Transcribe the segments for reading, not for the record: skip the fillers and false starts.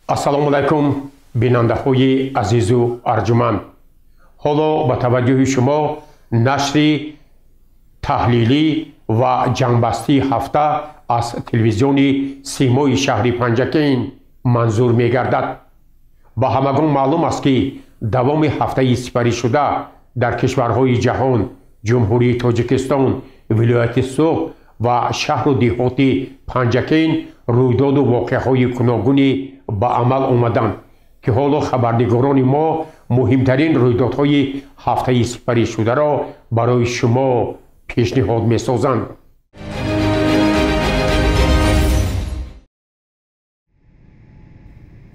Ассалому алайкум, бинандаҳои азизу арҷуманд. Ҳоло ба таваҷҷӯҳи шумо нашри таҳлилӣ ва ҷангбастии ҳафта аз телевизиони Симои шаҳри Панҷакент манзур мегардад. Ба ҳамагон маълум аст, ки давоми ҳафтаи сипаришуда дар кишварҳои ҷаҳон, Ҷумҳурии Тоҷикистон, вилояти Суғд ва шаҳру деҳоти Панҷакент рӯйдоду воқеаҳои гуногуне ба амал омаданд, ки ҳоло хабарнигорони мо муҳимтарин рӯйдодҳои ҳафтаи сипаришударо барои шумо пешниҳод месозанд.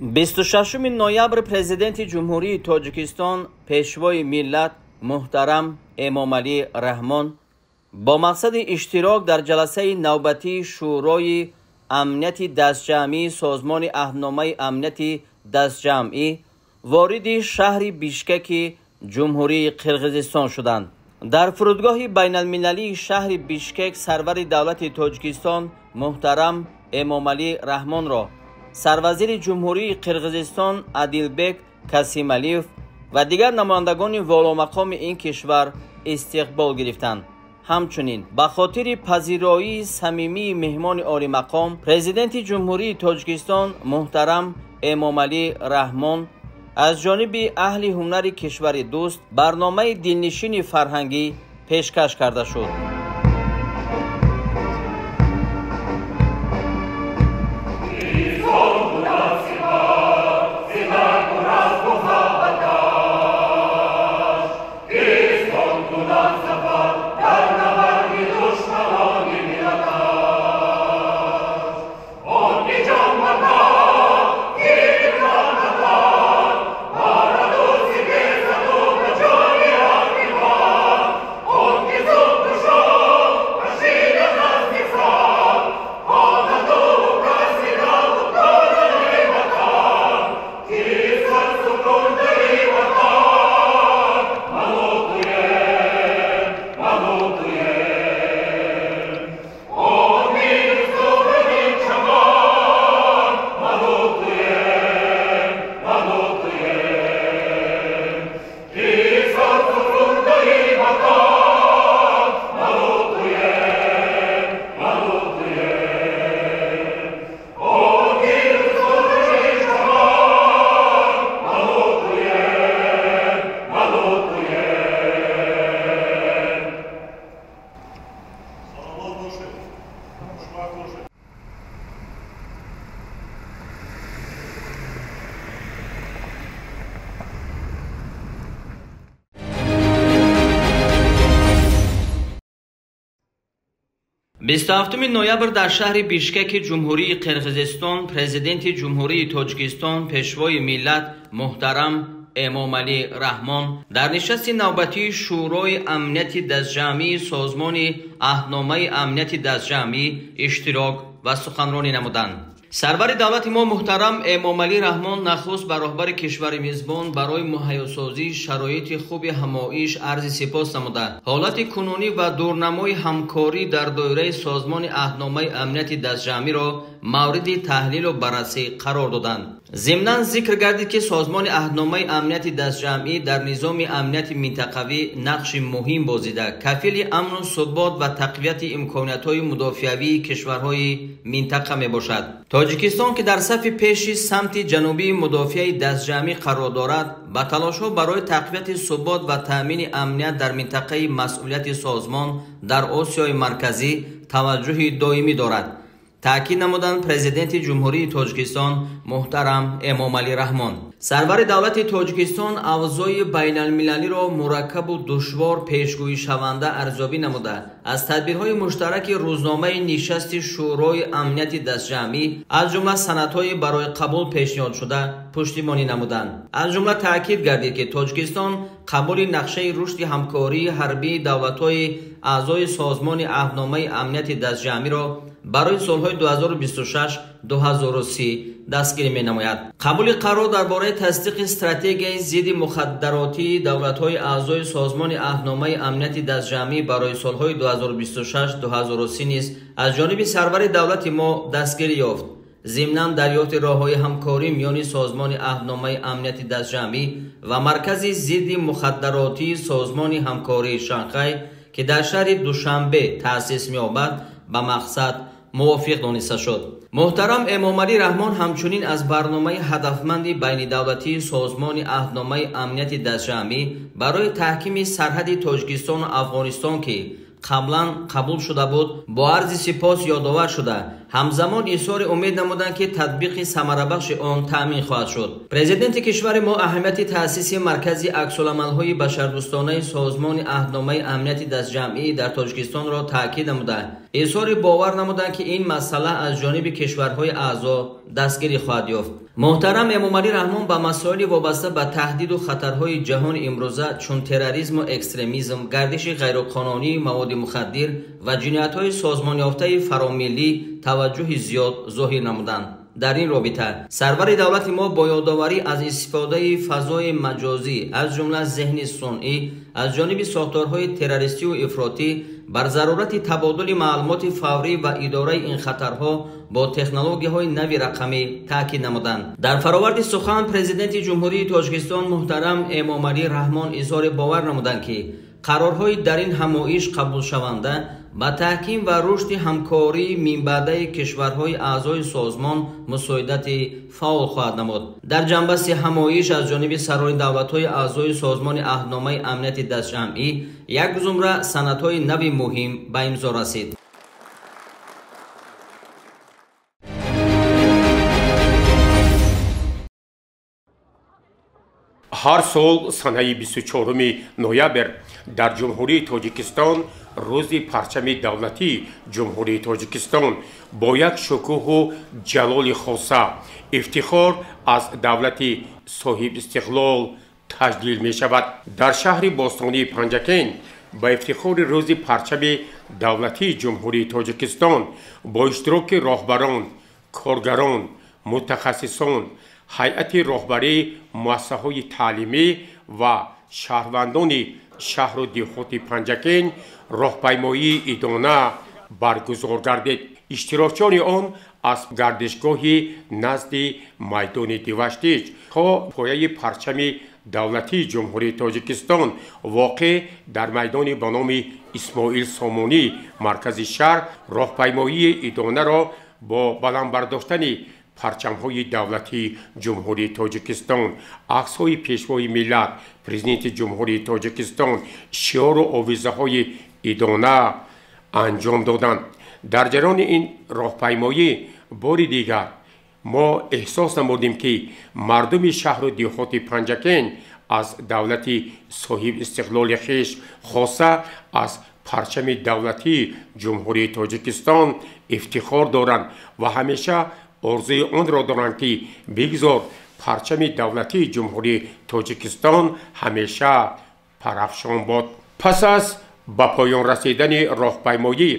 26 ноябр Президенти Ҷумҳурии Тоҷикистон, Пешвои миллат муҳтарам Эмомалӣ Раҳмон бо мақсади иштирок дар ҷаласаи навбатии Шӯрои амнияти дастҷамъии Созмони Аҳдномаи Амнияти Дастҷамъӣ вориди шаҳри Бишкеки Ҷумҳурии Қирғизистон шуданд. Дар фурудгоҳи байналмилалии шаҳри Бишкек сарвари давлати Тоҷикистон муҳтарам Эмомалӣ Раҳмонро сарвазири Ҷумҳурии Қирғизистон Адилбек Касималиев ва дигар намояндагони воломақоми ин кишвар истиқбол гирифтанд. Ҳамчунин ба хотири пазироии самимии меҳмони олимақом Президенти Ҷумҳурии Тоҷикистон муҳтарам Эмомалӣ Раҳмон аз ҷониби аҳли ҳунари кишвари дӯст барномаи дилнишини фарҳангӣ пешкаш карда шуд. 27 ноябр дар шаҳри Бишкеки Ҷумҳурии Қирғизистон Президенти Ҷумҳурии Тоҷикистон, Пешвои миллат муҳтарам Эмомалӣ Раҳмон дар нишасти навбатии Шӯрои амнияти дастҷамъии Созмони Аҳдномаи Амнияти Дастҷамъӣ иштирок ва суханронӣ намуданд. Сарвари давлати мо муҳтарам Эмомалӣ Раҳмон нахуст ба роҳбари кишвари мизбон барои муҳайёсозии шароити хуби ҳамоиш арзи сипос намуда, ҳолати кунунӣ ва дурнамои ҳамкорӣ дар доираи Созмони Аҳдномаи Амнияти Дастҷамъиро мавриди таҳлилу баррасӣ қарор доданд. Зимнан зикр гардид, ки Созмони Аҳдномаи Амнияти Дастҷамъӣ дар низоми амнияти минтақавӣ нақши муҳим бозида, кафили амну субот ва тақвияти имкониятҳои мудофиавии кишварҳои минтақа мебошад. Тоҷикистон, ки дар сафи пеши самти ҷанубии мудофиаи дастҷамъӣ қарор дорад, ба талошҳо барои тақвияти субот ва таъмини амният дар минтақаи масъулияти созмон дар Осиёи Марказӣ таваҷҷӯҳи доимӣ дорад. Таъкид намуданд Президенти Ҷумҳурии Тоҷикистон муҳтарам Эмомалӣ Раҳмон. Сарвари давлати Тоҷикистон авзои байналмилалиро мураккабу душвор пешгӯишаванда арзёбӣ намуда, аз тадбирҳои муштараки рӯзномаи нишасти Шӯрои амнияти дастҷамъӣ, аз ҷумла санадҳои барои қабул пешниҳодшуда пуштибонӣ намуданд. Аз ҷумла таъкид гардид, ки Тоҷикистон қабули нақшаи рушди ҳамкории ҳарбии давлатҳои аъзои Созмони аҳдномаи амнияти дастҷамъиро барои солҳои 2026-2030 дастгирӣ менамояд. Қабули қарор дар бораи тасдиқи стратегияи зидди мухаддаротии давлатҳои аъзои Созмони аҳдномаи амнияти дастҷамъӣ барои солҳои 2026-2030 низ аз ҷониби сарвари давлати мо дастгирӣ ёфт. Зимнан дарёфти роҳҳои ҳамкорӣ миёни Созмони аҳдномаи амнияти дастҷамъӣ ва Маркази зидди мухаддаротии Созмони ҳамкории Шанхай, ки дар шаҳри Душанбе таъсис меёбад, ба мақсад мувофиқ дониста шуд. Муҳтарам Эмомалӣ Раҳмон ҳамчунин аз барномаи ҳадафманди байнидавлатии Созмони аҳдномаи амнияти дастҷамъӣ барои таҳкими сарҳади Тоҷикистону Афғонистон, ки қаблан қабул шуда буд, бо арзи сипос ёдовар шуда, ҳамзамон изҳори умед намуданд, ки татбиқи самарабахши он таъмин хоҳад шуд. Президенти кишвари мо аҳамияти таъсиси Маркази аксуламалҳои башардӯстонаи Созмони аҳдномаи амнияти дастҷамъӣ дар Тоҷикистонро таъкид намуда, изҳори бовар намуданд, ки ин масъала аз ҷониби кишварҳои аъзо дастгирӣ хоҳад ёфт. Муҳтарам Эмомалӣ Раҳмон ба масоили вобаста ба таҳдиду хатарҳои ҷаҳони имрӯза, чун терроризму экстремизм, гардиши ғайриқонунии маводи мухаддир ва ҷиноятҳои созмонёфтаи фаромиллӣ таваҷҷӯҳи зиёд зоҳир намуданд. Дар ин робита сарвари давлати мо бо ёдоварӣ аз истифодаи фазои маҷозӣ, аз ҷумла зеҳни сунъӣ, аз ҷониби сохторҳои террористию ифротӣ бар зарурати табодули маълумоти фаврӣ ва идораи ин хатарҳо бо технологияҳои нави рақамӣ таъкид намуданд. Дар фароварди сухан Президенти Ҷумҳурии Тоҷикистон муҳтарам Эмомалӣ Раҳмон изҳори бовар намуданд, ки қарорҳои дар ин ҳамоиш қабулшаванда ба таҳким ва рушди ҳамкории минбаъдаи кишварҳои аъзои созмон мусоидати фаъол хоҳад намуд. Дар ҷанбасти ҳамоиш аз ҷониби сарони давлатҳои аъзои Созмони аҳдномаи амнияти дастҷамъӣ як зумра санадҳои нави муҳим ба имзо расид. Ҳар сол санаи 24 ноябр дар Ҷумҳурии Тоҷикистон рӯзи парчами давлатии Ҷумҳурии Тоҷикистон бо як шукӯҳу ҷалоли хоса, ифтихор аз давлати соҳибистиқлол таҷлил мешавад. Дар шаҳри бостонии Панҷакент ба ифтихори рӯзи парчами давлатии Ҷумҳурии Тоҷикистон бо иштироки роҳбарон, коргарон, мутахассисон, ҳайати роҳбарии муассисаҳои таълимӣ ва шаҳрвандони шаҳру деҳоти Панҷакент роҳпаймоии идона баргузор гардид. Иштирокчиёни он аз гардишгоҳи назди майдони Диваштич то пояи парчами давлатии Ҷумҳурии Тоҷикистон воқеъ дар майдони ба номи Исмоил Сомонӣ маркази шаҳр роҳпаймоии идонаро бо баланд бардоштани парчамҳои давлатии Ҷумҳурии Тоҷикистон, аксҳои Пешвои миллат, Президенти Ҷумҳурии Тоҷикистон, шиору овизаҳои идона анҷом доданд. Дар ҷараёни ин роҳпаймоӣ бори дигар мо эҳсос намудем, ки мардуми шаҳру деҳоти Панҷакент аз давлати соҳибистиқлоли хеш, хоса аз парчами давлатии Ҷумҳурии Тоҷикистон ифтихор доранд ва ҳамеша орзуи онро доранд, ки бигзор парчами давлатии Ҷумҳурии Тоҷикистон ҳамеша парафшон бод. Пас аз ба поён расидани роҳпаймоӣ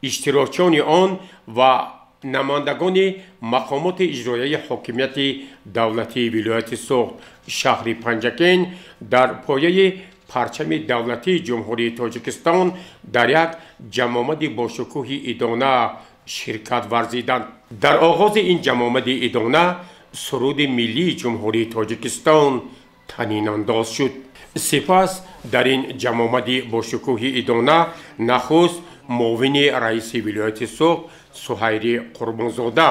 иштирокчиёни он ва намояндагони мақомоти иҷроияи ҳокимияти давлатии вилояти Суғд, шаҳри Панҷакент дар пояи парчами давлатии Ҷумҳурии Тоҷикистон дар як ҷамъомади бошукӯҳи идона ширкат варзиданд. Дар оғози ин ҷамъомади идона суруди миллии Ҷумҳурии Тоҷикистон танинандоз шуд. Сипас дар ин ҷамъомади бошукӯҳи идона нахуст муовини раиси вилояти Суғд Суҳайри Қурбонзода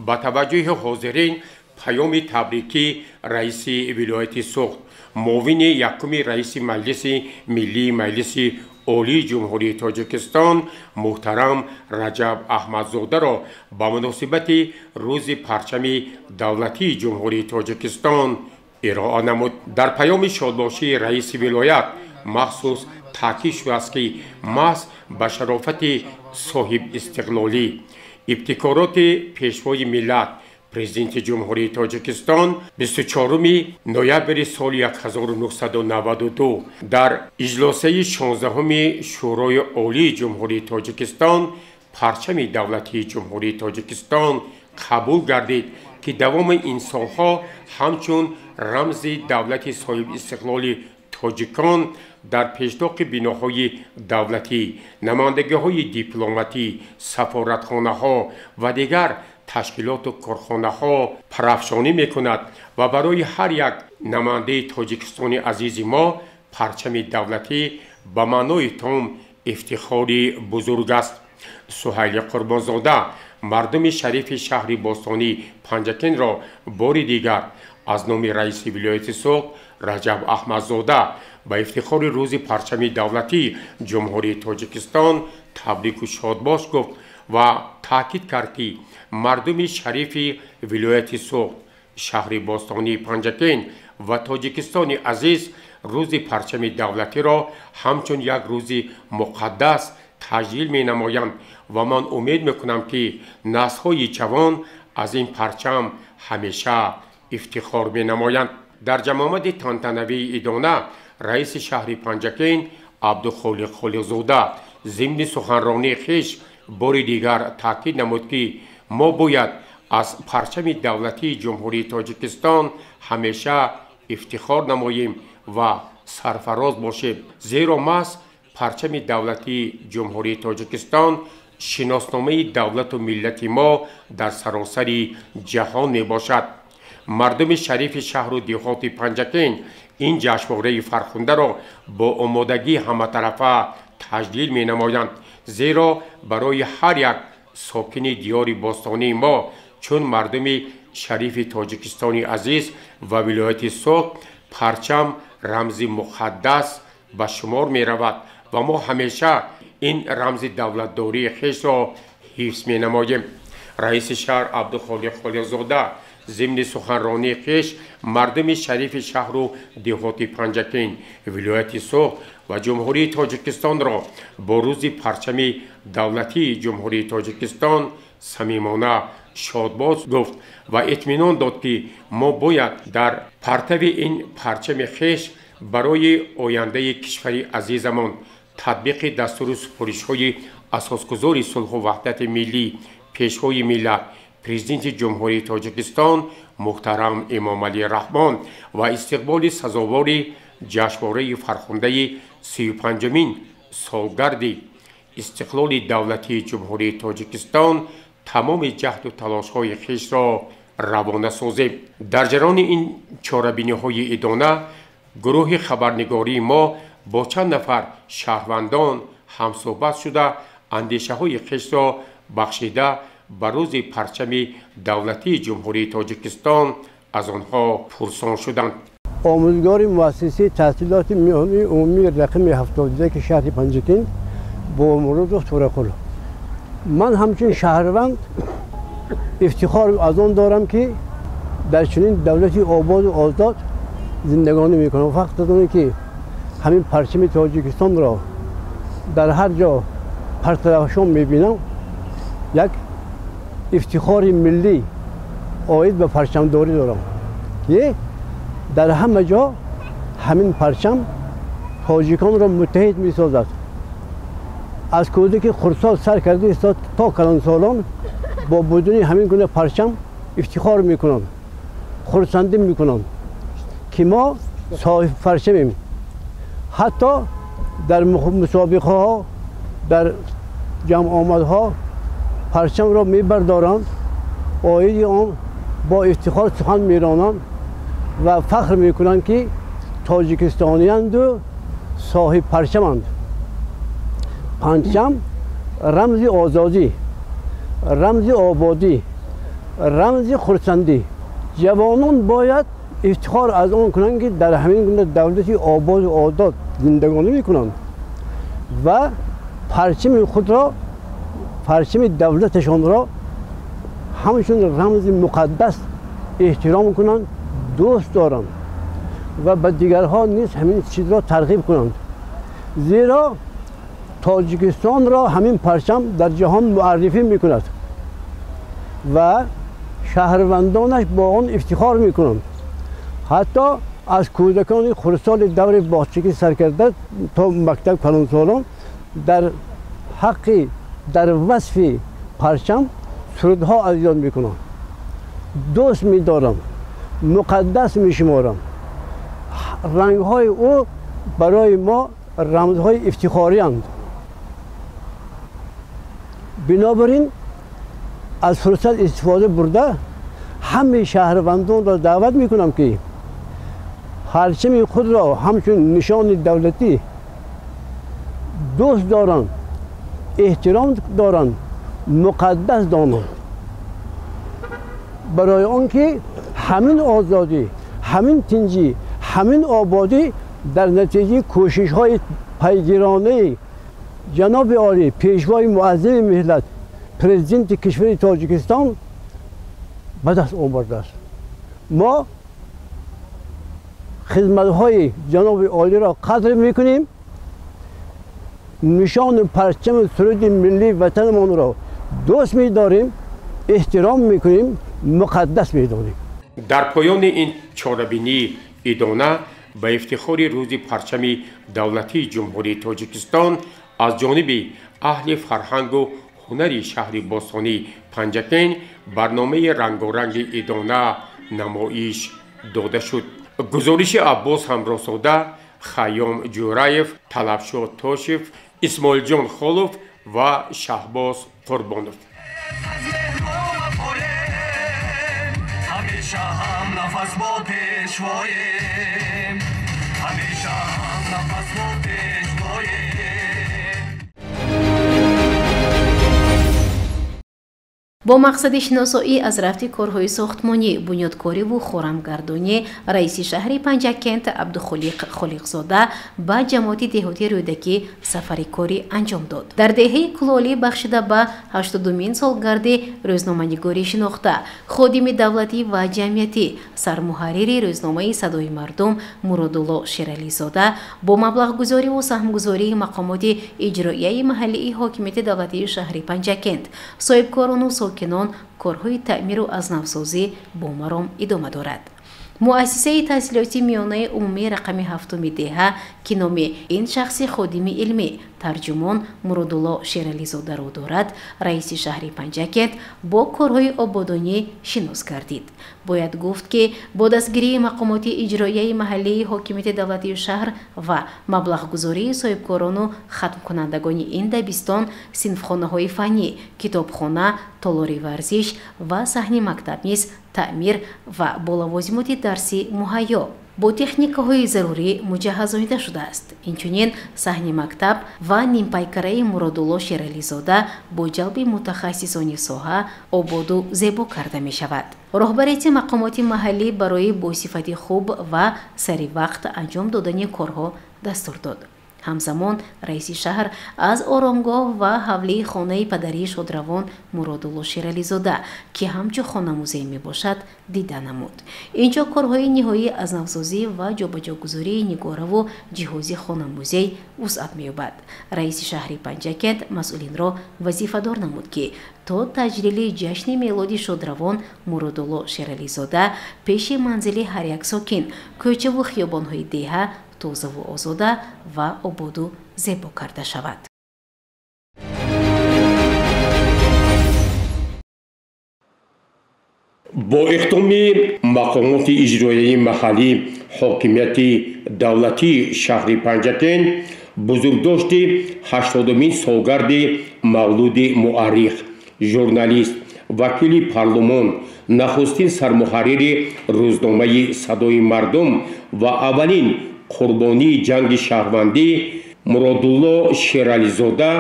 ба таваҷҷӯҳи ҳозирин паёми табрикӣ раиси вилояти Суғд, муовини якуми раиси Маҷлиси миллии Маҷлиси Олии Ҷумҳурии Тоҷикистон муҳтарам Раҷаб Аҳмадзодаро ба муносибати Рӯзи парчами давлатии Ҷумҳурии Тоҷикистон ироа намуд. Дар паёми шодбошии раиси вилоят махсус таъкид шудааст, ки маҳз ба шарофати соҳибистиқлолӣ, ибтикороти Пешвои миллат, Президенти Ҷумҳурии Тоҷикистон 24 ноябри соли 1992 дар иҷлосаи 16-уми Шӯрои Олии Ҷумҳурии Тоҷикистон парчами давлатии Ҷумҳурии Тоҷикистон қабул гардид, ки давоми ин солҳо ҳамчун рамзи давлати соҳибистиқлоли тоҷикон дар пешдоқи биноҳои давлатӣ, намояндагиҳои дипломатӣ, сафоратхонаҳо ва дигар ташкилоту корхонаҳо парафшонӣ мекунад ва барои ҳар як намояндаи Тоҷикистони азизи мо парчами давлатӣ ба маънои том ифтихори бузург аст. Суҳайли Қурбонзода мардуми шарифи шаҳри бостонӣ Панҷакентро бори дигар аз номи раиси вилояти Суғд Раҷаб Аҳмадзода ба ифтихори Рӯзи парчами давлатии Ҷумҳурии Тоҷикистон табрику шодбош гуфт ва таъкид кард, ки мардуми шарифи вилояти Суғд, шаҳри бостонии Панҷакент ва Тоҷикистони азиз Рӯзи парчами давлатиро ҳамчун як рӯзи муқаддас таҷлил менамоянд ва ман умед мекунам, ки наслҳои ҷавон аз ин парчам ҳамеша ифтихор менамоянд. Дар ҷамъомади тантанавии идона раиси шаҳри Панҷакент Абдухолиқ Холиқзода зимни суханронии хеш бори дигар таъкид намуд, ки мо бояд аз парчами давлатии Ҷумҳурии Тоҷикистон ҳамеша ифтихор намоем ва сарфароз бошем, зеро маҳз парчами давлатии Ҷумҳурии Тоҷикистон шиносномаи давлату миллати мо дар саросари ҷаҳон мебошад. Мардуми шарифи шаҳру деҳоти Панҷакент ин ҷашнвораи фархундаро бо омодагии ҳаматарафа таҷлил менамоянд, зеро барои ҳар як сокини диёри бостонии мо, чун мардуми шарифи Тоҷикистони азиз ва вилояти Суғд, парчам рамзи муқаддас ба шумор меравад ва мо ҳамеша ин рамзи давлатдории хешро ҳифз менамоем. Раиси шаҳр Абдухолиқ Холиқзода зимни суханронии хеш мардуми шарифи шаҳру деҳоти Панҷакент, вилояти Суғд ва Ҷумҳурии Тоҷикистонро бо Рӯзи парчами давлатии Ҷумҳурии Тоҷикистон самимона шодбоз гуфт ва итминон дод, ки мо бояд дар партави ин парчами хеш барои ояндаи кишвари азизамон, татбиқи дастуру супоришҳои асосгузори сулҳу ваҳдати миллӣ, Пешвои миллат, Президенти Ҷумҳурии Тоҷикистон муҳтарам Эмомалӣ Раҳмон ва истиқболи сазовори ҷашнвораи фархундаи 35-умин солгарди истиқлоли давлатии Ҷумҳурии Тоҷикистон тамоми ҷаҳду талошҳои хешро равона созем. Дар ҷараёни ин чорабиниҳои идона гурӯҳи хабарнигории мо бо чанд нафар шаҳрвандон ҳамсӯҳбат шуда, андешаҳои хешро бахшида ба Рӯзи парчами давлатии Ҷумҳурии Тоҷикистон аз онҳо пурсон шуданд. Омӯзгори муассисаи таҳсилоти миёнаи умумии рақами 71 шаҳри Панҷакент Бобомуродов Турақул. Ман ҳамчун шаҳрванд ифтихор аз он дорам, ки дар чунин давлати ободу озод зиндагонӣ мекунам. Фақат аз оне ки ҳамин парчами Тоҷикистонро дар ҳар ҷо партарафшон мебинам, як ифтихори миллӣ оид ба парчамдорӣ дорам, ки дар ҳама ҷо ҳамин парчам тоҷиконро муттаҳид месозад. Аз кӯдаки хурдсол сар карда истод то калонсолон бо будани ҳамин гуна парчам ифтихор мекунанд, хурсандӣ мекунанд, ки мо соҳиби парчамем. Ҳатто дар мусобиқаҳо, дар ҷамъомадҳо парчамро мебардоранд, оиди он бо ифтихор сухан меронанд ва фахр мекунанд, ки тоҷикистониянду соҳиб парчаманд. Парчам рамзи озодӣ, рамзи ободӣ, рамзи хурсандӣ. Ҷавонон бояд ифтихор аз он кунанд, ки дар ҳамин гуна давлати ободу озод зиндагонӣ мекунанд. ва парчами худро, парчами давлаташонро ҳамчун рамзи муқаддас эҳтиром кунанд, дӯст доранд ва ба дигарҳо низ ҳамин чизро тарғиб кунанд. Зеро Тоҷикистонро ҳамин парчам дар ҷаҳон муаррифӣ мекунад ва шаҳрвандонаш бо он ифтихор мекунанд. Ҳатто аз кӯдакони хурдсоли даври боғчагӣ сар карда то мактаб калонсолон дар ҳаққи дар васфи парчам сурудҳо аз ёд мекунанд. Дӯст медорам, муқаддас мешуморам. Рангҳои ӯ барои мо рамзҳои ифтихорианд. Бинобар ин аз фурсат истифода бурда ҳамаи шаҳрвандонро даъват мекунам, ки парчами худро ҳамчун нишони давлатӣ дӯст доранд, эҳтиром доранд, муқаддас донанд. Барои он ки ҳамин озодӣ, ҳамин тинҷӣ, ҳамин ободӣ дар натиҷаи кӯшишҳои пайгиронаи ҷаноби олӣ, пешвои муаззами миллат, президенти кишвари Тоҷикистон ба даст овардааст. Мо хизматҳои ҷаноби олиро қадр мекунем, нишону парчами суруди миллии ватанамонро дӯст медорем, эҳтиром мекунем, муқаддас медонем. Дар поёни ин чорабинии идона ба ифтихори рӯзи парчами давлатии Ҷумҳурии Тоҷикистон аз ҷониби аҳли фарҳангу ҳунари шаҳри бостонии Панҷакент барномаи рангоранги идона намоиш дода шуд. Гузориши Аббос Ҳамроҳзода, Хайём Ҷӯраев, Талабшо Тошев, Исмоилҷон Холов ва Шаҳбоз Қурбонов. Бо мақсади шиносоӣ аз рафти корҳои сохтмонӣ, бунёдкориву хорамгардонӣ раиси шаҳри Панҷакент Абдухолиқ Холиқзода ба ҷамоати деҳоти Рӯдакӣ сафари корӣ анҷом дод. Дар деҳаи Кулолӣ бахшида ба 82-мин солгарди рӯзноманигорӣ шинохта, ходими давлатӣ ва ҷамъиятӣ, сармуҳаррири рӯзномаи Садои мардум Муродулло Шерализода бо маблағгузориву саҳмгузории мақомоти иҷроияи маҳаллии ҳокимияти давлатии шаҳри Панҷакент, соҳибкорону сокинон корҳои таъмиру азнавсозӣ бо маром идома дорад. Муассисаи таҳсилоти миёнаи умумии рақами ҳафтуми деҳа, ки номи ин шахси ходими илмӣ, тарҷумон Муродулло Шерализодаро дорад, раиси шаҳри Панҷакент бо корҳои ободонӣ шинос гардид. Бояд гуфт, ки бо дастгирии мақомоти иҷроияи маҳаллии ҳокимияти давлатии шаҳр ва маблағгузории соҳибкорону хатмкунандагони ин дабистон синфхонаҳои фаннӣ, китобхона, толори варзиш ва саҳни мактаб низ таъмир ва бо лавозимоти дарсӣ муҳайё бо техникаҳои зарурӣ муҷаҳҳазонида шудааст. Инчунин саҳни мактаб ва нимпайкараи Муродулло Шерализода бо ҷалби мутахассисони соҳа ободу зебо карда мешавад. Роҳбарияти мақомоти маҳаллӣ барои бо сифати хуб ва сари вақт анҷом додани корҳо дастур дод. Ҳамзамон раиси шаҳр аз оромгоҳ ва ҳавлии хонаи падарии шодравон Муродулло Шерализода, ки ҳамчун хонамузей мебошад, дида намуд. Инҷо корҳои ниҳоии аз навсозӣ ва ҷобаҷогузории нигораву ҷиҳози хонамузей вусъат меёбад. Раиси шаҳри Панҷакент масъулинро вазифадор намуд, ки то таҷлили ҷашни мелоди шодравон Муродулло Шерализода пеши манзили ҳар як сокин, кӯчаву хиёбонҳои деҳа тозаву озода ва ободу зебо карда шавад. Бо иқдоми мақомоти иҷроияи маҳаллӣ ҳокимияти давлатии шаҳри Панҷакент бузургдошти 80-умин солгарди мавлуди муаррих, журналист, вакили парлумон, нахустин сармуҳаррири рӯзномаи Садои мардум ва аввалин қурбонии ҷанги шаҳрвандӣ Муродулло Шерализода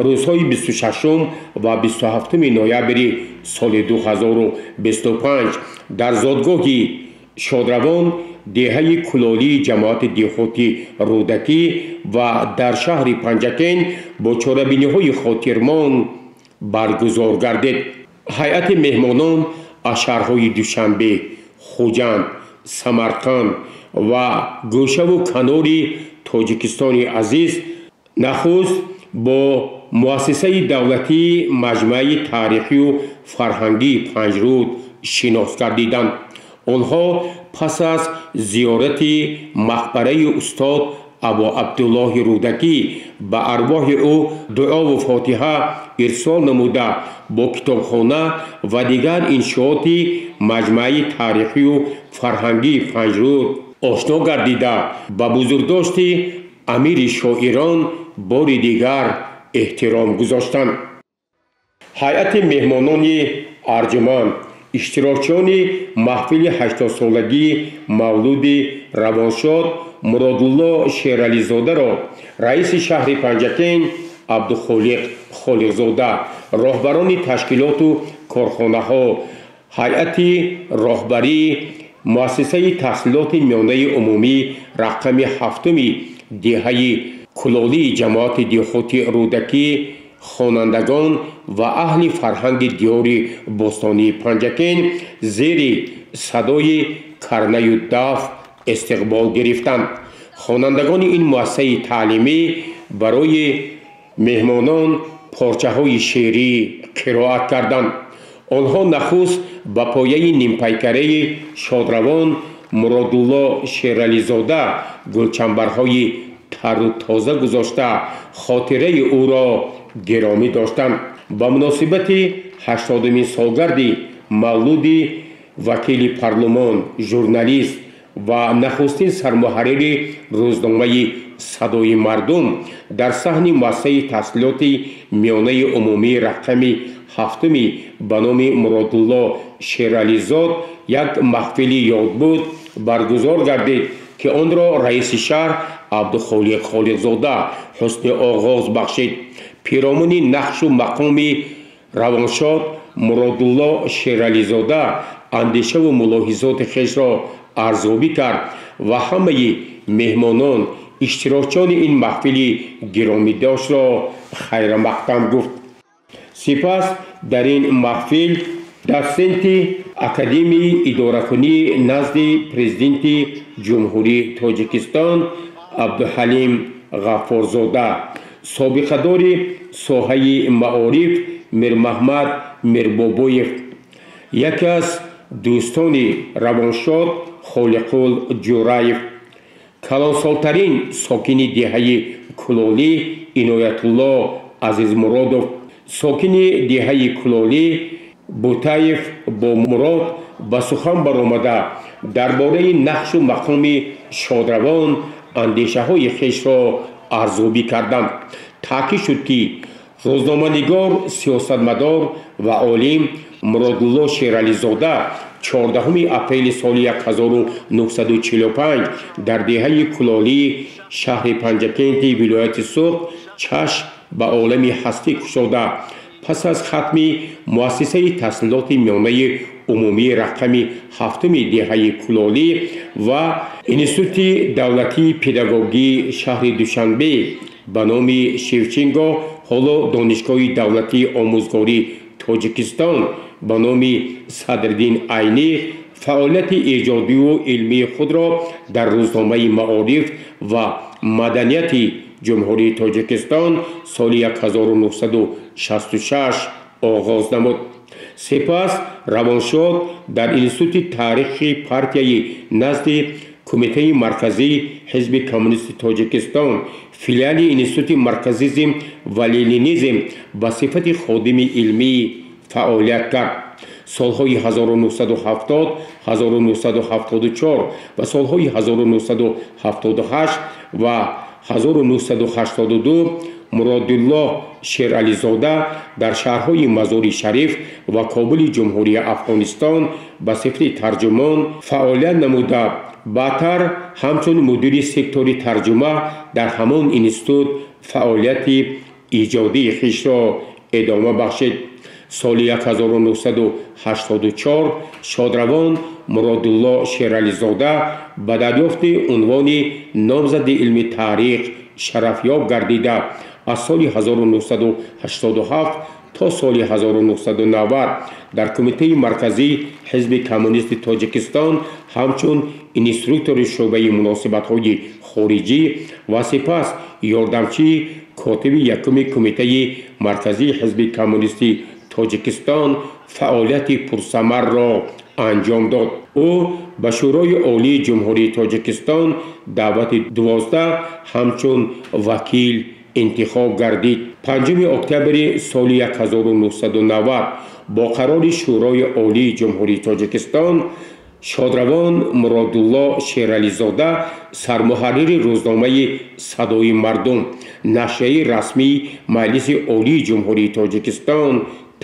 рӯзҳои 26 ва 27 ноябри соли 2025 дар зодгоҳи шодравон деҳаи Кулолии ҷамоати деҳоти Рӯдакӣ ва дар шаҳри Панҷакент бо чорабиниҳои хотирмон баргузор гардид. Ҳайати меҳмонон аз шаҳрҳои Душанбе, Хуҷанд, Самарқанд ва гӯшаву канори Тоҷикистони азиз нахуст бо муассисаи давлатии маҷмӯаи таърихию фарҳангии Панҷруд шинос гардиданд. Онҳо пас аз зиёрати мақбараи устод Абу Абдуллоҳи Рӯдакӣ ба арвоҳи ӯ дуову фотиҳа ирсол намуда, бо китобхона ва дигар иншооти маҷмӯаи таърихию фарҳангии Панҷруд ошно гардида, ба бузургдошти амири шоирон бори дигар эҳтиром гузоштанд. Ҳайати меҳмонони арҷуманд, иштирокчиёни маҳфили 80-солагии мавлуди равоншод Муродулло Шерализодаро раиси шаҳри Панҷакент Абдухолиқ Холиқзода, роҳбарони ташкилоту корхонаҳо, ҳайати роҳбарии муассисаи таҳсилоти миёнаи умумӣ рақами 7-уми деҳаи Кулолии ҷамоати деҳоти Рӯдакӣ, хонандагон ва аҳли фарҳанги диёри бостонии Панҷакент зери садои карнаю даф истиқбол гирифтанд. Хонандагони ин муассисаи таълимӣ барои меҳмонон порчаҳои шеърӣ қироат карданд. Онҳо нахуст ба пояи нимпайкараи шодравон Муродулло Шерализода гулчамбарҳои тару тоза гузошта, хотираи ӯро гиромӣ доштанд. Ба муносибати 80-умин солгарди мавлуди вакили парлумон, журналист ва нахустин сармуҳаррири рӯзномаи «Садои мардум» дар саҳни муассисаи таҳсилоти миёнаи умумии рақами 7-уми ба номи Муродулло Шерализод як маҳфили ёдбуд баргузор гардид, ки онро раиси шаҳр Абдухолиқ Холиқзода ҳусни оғоз бахшид. Пиромуни нақшу мақоми равоншод Муродулло Шерализода андешаву мулоҳизоти хешро арзёбӣ кард ва ҳамаи меҳмонон, иштирокчиёни ин маҳфили гиромидоштро хайрамақдам гуфт. Сипас дар ин маҳфил дотсенти Академияи идоракунӣ назди Президенти Ҷумҳурии Тоҷикистон Абдуҳалим Ғаффорзода, собиқадори соҳаи маориф Мирмаҳмад Мирбобоев, яке аз дӯстони равоншод Холиқул Ҷураев, калонсолтарин сокини деҳаи Кулолӣ Иноятулло Азизмуродов, сокини деҳаи Кулолӣ Бутаев Бомурод ба сухан баромада, дар бораи нақшу мақоми шодравон андешаҳои хешро арзёбӣ карданд. Таъкид шуд, ки рӯзноманигор, сиёсатмадор ва олим Муродулло Шерализода 14 апрели соли 1945 дар деҳаи Кулолӣ шаҳри Панҷакенти вилояти Суғд чашм ба олами ҳастӣ кушода, пас аз хатми муассисаи таҳсилоти миёнаи умумии рақами 7-уми деҳаи Кулолӣ ва Институти давлатии педагогии шаҳри Душанбе ба номи Шевченко, ҳоло Донишгоҳи давлатии омӯзгории Тоҷикистон ба номи Садриддин Айнӣ, фаъолияти эҷодию илмии худро дар рӯзномаи «Маориф ва маданияти» Ҷумҳурии Тоҷикистон соли 1966 оғоз намуд. Сипас равоншод дар Институти таърихи партияи назди Кумитаи марказии Ҳизби коммунисти Тоҷикистон, филиали Институти марксизм ва ленинизм ба сифати ходими илмӣ фаъолият кард. Солҳои 1970, 1974 ва солҳои 1978 ва 1982 Муродулло Шерализода дар шаҳрҳои Мазори Шариф ва Кобули Ҷумҳурии Афғонистон ба сифати тарҷумон фаъолият намуда, баъдтар ҳамчун мудири сектори тарҷума дар ҳамон институт фаъолияти иҷодии хешро идома бахшид. Соли 1984 шодравон Муродулло Шерализода ба дарёфти унвони номзади илми таърих шарафёб гардида, аз соли 1987 то соли 1990 дар Кумитаи марказии Ҳизби Коммунисти Тоҷикистон ҳамчун инструктори шӯъбаи муносибатҳои хориҷӣ ва сипас ёрдамчии котиби якуми Кумитаи марказии Ҳизби Коммунисти Тоҷикистон фаъолияти пурсамарро анҷом дод. Ӯ ба Шӯрои Олии Ҷумҳурии Тоҷикистон даъвати 12 ҳамчун вакил интихоб гардид. 5 октябри соли 1990 бо қарори Шӯрои Олии Ҷумҳурии Тоҷикистон шодравон Муродулло Шерализода сармуҳаррири рӯзномаи «Садои мардум», нашрияи расмии Маҷлиси Олии Ҷумҳурии Тоҷикистон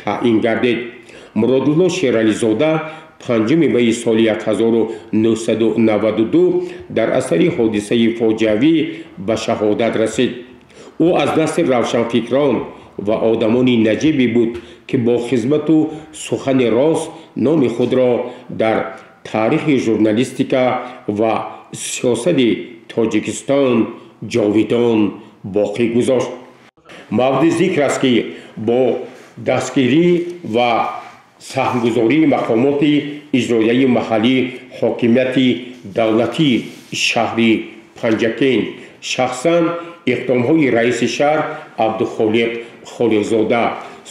таъин гардид. Муродулло Шерализода 5 майи соли 1992 дар асари ҳодисаи фоҷиавӣ ба шаҳодат расид. Ӯ аз насли равшанфикрон ва одамони наҷибе буд, ки бо хизмату сухани рост номи худро дар таърихи журналистика ва сиёсати Тоҷикистон ҷовидон боқӣ гузошт. Мавриди зикр аст, ки бо дастгирӣ ва саҳмгузории мақомоти иҷроияи маҳаллӣ, ҳокимияти давлатии шаҳри Панҷакент, шахсан иқдомҳои раиси шаҳр Абдухолиқ Холиқзода,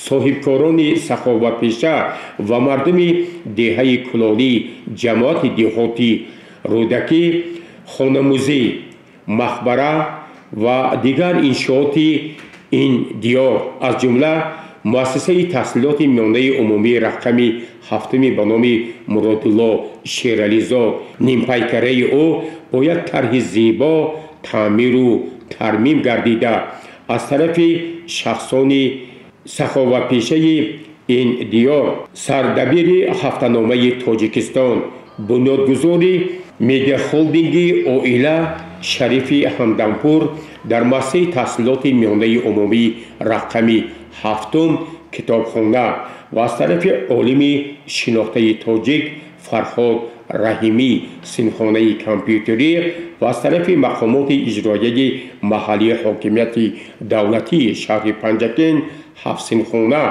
соҳибкорони саховатпеша ва мардуми деҳаи Кулолӣ, ҷамоати деҳоти Рӯдакӣ, хонамузей, мақбара ва дигар иншооти ин диёр, аз ҷумла муассисаи таҳсилоти миёнаи умумии рақами ҳафтуми ба номи Муродулло Шерализод, нимпайкараи ӯ бо як тарҳи зебо таъмиру тармим гардида, аз тарафи шахсони саховатпешаи ин диёр, сардабири ҳафтаномаи Тоҷикистон, бунёдгузори медиахолдинги оила Шарифи Ҳамдампур дар муассисаи таҳсилоти миёнаи умумии рақами ҳафтум китобхона ва аз тарафи олими шинохтаи тоҷик Фарҳод Раҳимӣ синфхонаи компютерӣ ва аз тарафи мақомоти иҷроияи маҳаллии ҳокимияти давлатии шаҳри Панҷакент ҳафт синфхона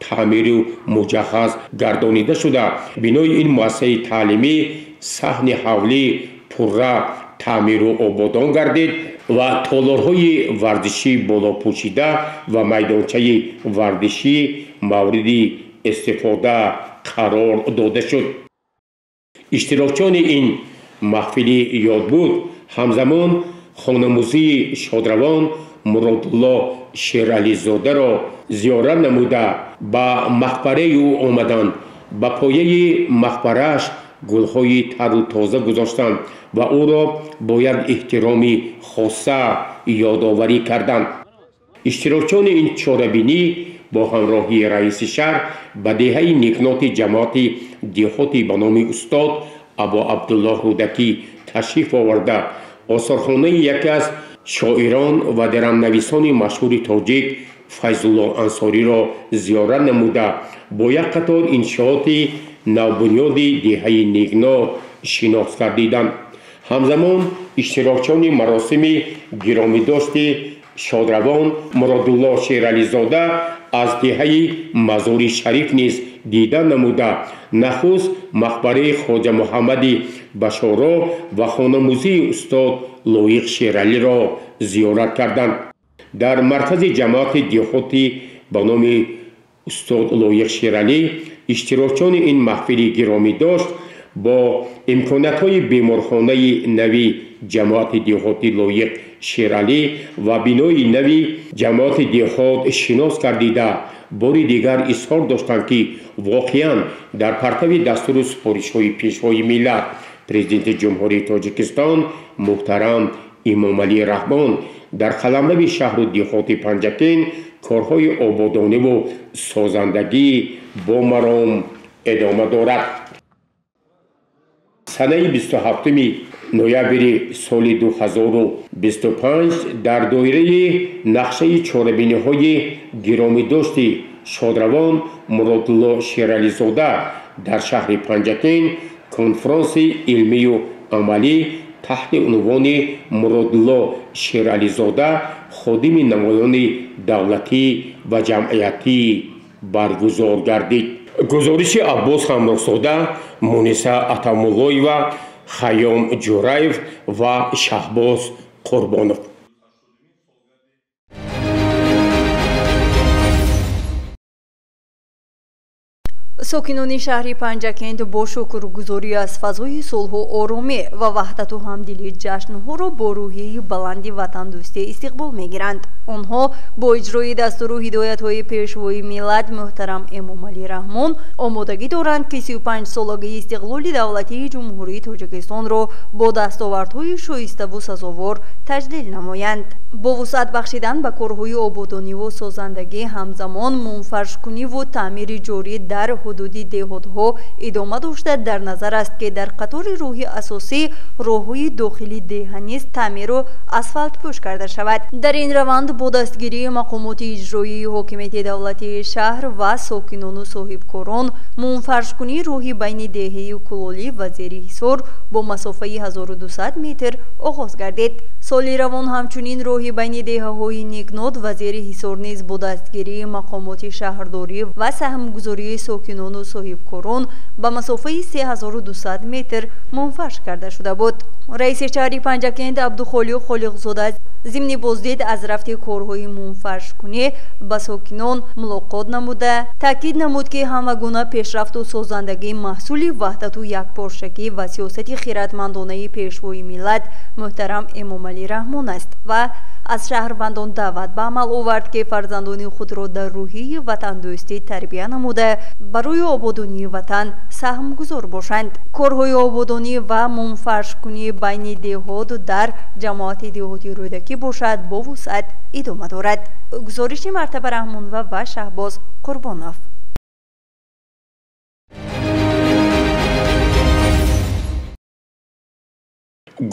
таъмиру муҷаҳҳаз гардонида шуда, бинои ин муассисаи таълимӣ саҳни ҳавлӣ пурра таъмиру ободон гардид ва толорҳои варзишӣ болопӯшида ва майдончаи варзишӣ мавриди истифода қарор дода шуд. Иштирокчиёни ин маҳфили ёдбуд ҳамзамон хонамузии шодравон Муродулло Шерализодаро зиёрат намуда, ба мақбараи ӯ омаданд, ба пояи мақбарааш гулҳои тару тоза гузоштанд ва ӯро бо як эҳтироми хоса ёдоварӣ карданд. Иштирокчиёни ин чорабинӣ бо ҳамроҳии раиси шаҳр ба деҳаи Никноти ҷамоати деҳоти ба номи устод Абу Абдуллоҳ Рӯдакӣ ташриф оварда, осорхонаи яке аз шоирон ва дарамнависони машҳури тоҷик Файзулло Ансориро зиёрат намуда, бо як қатор иншооти навбунёди деҳаи Нигнот шинос гардиданд. Ҳамзамон иштирокчиёни маросими гиромидошти шодравон Муродулло Шерализода аз деҳаи Мазори Шариф низ дида намуда, нахуст мақбараи Хоҷа Муҳаммади Башоро ва хонамузии устод Лоиқ Шералиро зиёрат карданд. Дар маркази ҷамоати деҳоти ба номи устод Лоиқ Шералӣ иштирокчиёни ин маҳфили гиромидошт бо имкониятҳои беморхонаи нави ҷамоати деҳоти Лоиқ Шералӣ ва бинои нави ҷамоати деҳот шинос гардида, бори дигар изҳор доштанд, ки воқеан дар партави дастуру супоришҳои Пешвои миллат, Президенти Ҷумҳурии Тоҷикистон муҳтарам Эмомалӣ Раҳмон дар қаламрави шаҳру деҳоти Панҷакент корҳои ободониву созандагӣ бо маром идома дорад. Санаи 27 ноябри соли 2025 дар доираи нақшаи чорабиниҳои гиромидошти шодравон Муродулло Шерализода дар шаҳри Панҷакент конфронси илмию амалӣ таҳти унвони Муродулло Шерализода ходими намоёни давлатӣ ва ҷамъиятӣ баргузор гардид. Гузориши Аббос Ҳамроҳзода, Муниса Атамуллоева, Хайём Ҷураев ва Шаҳбоз Қурбонов. Сокинони шаҳри Панҷакент бо шукргузорӣ аз фазои сулҳу оромӣ ва ваҳдату ҳамдилӣ ҷашнҳоро бо рӯҳияи баланди ватандӯстӣ истиқбол мегиранд. Онҳо бо иҷрои дастуру ҳидоятҳои пешвои миллат муҳтарам Эмомалӣ Раҳмон омодагӣ доранд, ки 35-солагии истиқлоли давлатии Ҷумҳурии Тоҷикистонро бо дастовардҳои шоиставу сазовор таҷлил намоянд. Бо вусъат бахшидан ба корҳои ободониву созандагӣ, ҳамзамон мунфаршкуниву таъмири ҷорӣ дар ҳудуди деҳотҳо идома дошта, дар назар аст, ки дар қатори роҳи асосӣ роҳҳои дохили деҳа низ таъмиру асфалтпӯш карда шавад. Дар ин раванд бо дастгирии мақомоти иҷроии ҳокимияти давлатии шаҳр ва сокинону соҳибкорон мунфаршкунии роҳи байни деҳаи Кулолӣ ва Зери Ҳисор бо масофаи 1200 метр оғоз гардид. Соли равон ҳамчунин роҳи байни деҳаҳои Никнод ва Зери Ҳисор низ бо дастгирии мақомоти шаҳрдорӣ ва саҳмгузории сокинону соҳибкорон ба масофаи 3200 метр мунфарш карда шуда буд. Раиси шаҳри Панҷакент Абдухолиқ Холиқзода зимни боздид аз рафти корҳои мунфаршкунӣ ба сокинон мулоқот намуда, таъкид намуд, ки ҳама гуна пешрафту созандагӣ маҳсули ваҳдату якпорчагӣ ва сиёсати хиратмандонаи пешвои миллат муҳтарам Эмомалӣ Раҳмон аст ва аз шаҳрвандон даъват ба амал овард, ки фарзандони худро дар рӯҳияи ватандӯстӣ тарбия намуда, барои ободонии ватан саҳмгузор бошанд. Корҳои ободонӣ ва мунфаршкунӣ байни деҳот дар ҷамоати деҳоти Рӯдакӣ бошад бо вусъат идома дорад. Гузориши Мартаба Раҳмонова ва Шаҳбоз Қурбонов.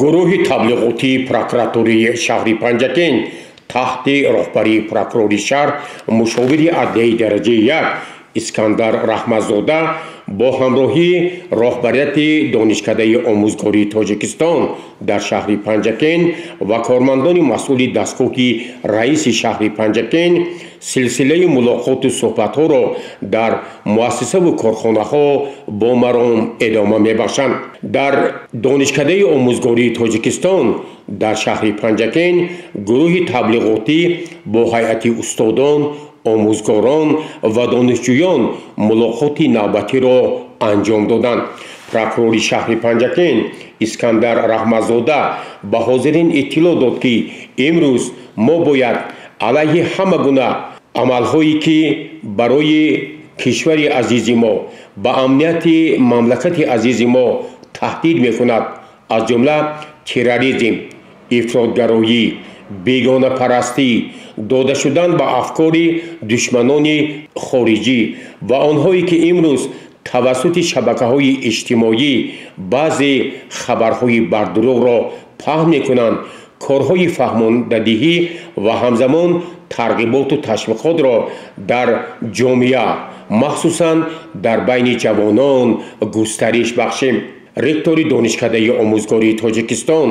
Гурӯҳи таблиғотии прокуратураи шаҳри Панҷакент таҳти роҳбарии прокурори шаҳр, мушовири адлияи дараҷаи 1 Искандар Раҳматзода бо ҳамроҳии роҳбарияти Донишкадаи омӯзгории Тоҷикистон дар шаҳри Панҷакент ва кормандони масъули дастгоҳи раиси шаҳри Панҷакент силсилаи мулоқоту суҳбатҳоро дар муассисаву корхонаҳо бо маром идома мебахшанд. Дар Донишкадаи омӯзгории Тоҷикистон дар шаҳри Панҷакент гурӯҳи таблиғотӣ бо ҳайати устодон, омӯзгорон ва донишҷӯён мулоқоти навбатиро анҷом доданд. Прокурори шаҳри Панҷакент Искандар Раҳматзода ба ҳозирин иттилоъ дод, ки имрӯз мо бояд алайҳи ҳама гуна амалҳое, ки барои кишвари азизи мо, ба амнияти мамлакати азизи мо таҳдид мекунад, аз ҷумла терроризм, ифротгароӣ, бегонапарастӣ, дода шудан ба афкори душманони хориҷӣ ва онҳое, ки имрӯз тавассути шабакаҳои иҷтимоӣ баъзе хабарҳои бардурӯғро паҳн мекунанд, корҳои фаҳмондадиҳӣ ва ҳамзамон тарғиботу ташвиқотро дар ҷомеа, махсусан дар байни ҷавонон густариш бахшем. Ректори Донишкадаи омӯзгории Тоҷикистон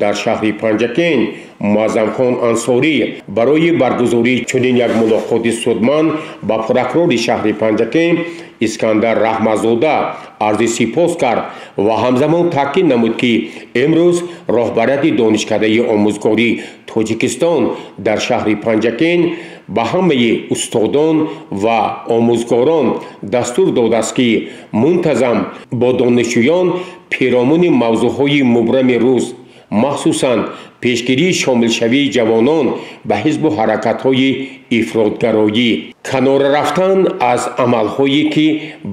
дар шаҳри Панҷакент Муаззамхон Ансорӣ барои баргузории чунин як мулоқоти судманд ба прокурори шаҳри Панҷакент Искандар Раҳматзода арзи сипос кард ва ҳамзамон таъкид намуд, ки имрӯз роҳбарияти Донишкадаи омӯзгории Тоҷикистон дар шаҳри Панҷакент ба ҳамаи устодон ва омӯзгорон дастур додааст, ки мунтазам бо донишҷӯён пиромуни мавзӯъҳои мубрами рӯз, махсусан пешгирии шомилшавии ҷавонон ба ҳизбу ҳаракатҳои ифротгароӣ, канора рафтан аз амалҳое, ки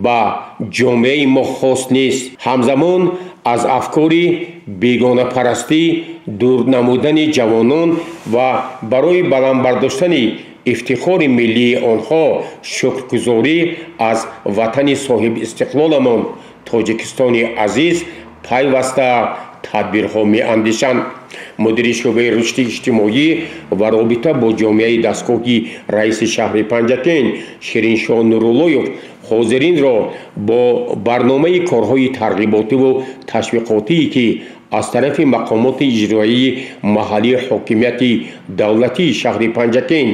ба ҷомеаи мо хос нест, ҳамзамон аз афкори бегонапарастӣ дур намудани ҷавонон ва барои баланд бардоштани ифтихори миллии онҳо шукргузорӣ аз ватани соҳибистиқлоламон Тоҷикистони азиз пайваста тадбирҳо меандешанд. Мудири шӯъбаи рушди иҷтимоӣ ва робита бо ҷомеаи дастгоҳи раиси шаҳри Панҷакент Шириншоҳ Нуруллоев ҳозиринро бо барномаи корҳои тарғиботиву ташвиқотие, ки аз тарафи мақомоти иҷроияи маҳаллии ҳокимияти давлатии шаҳри Панҷакент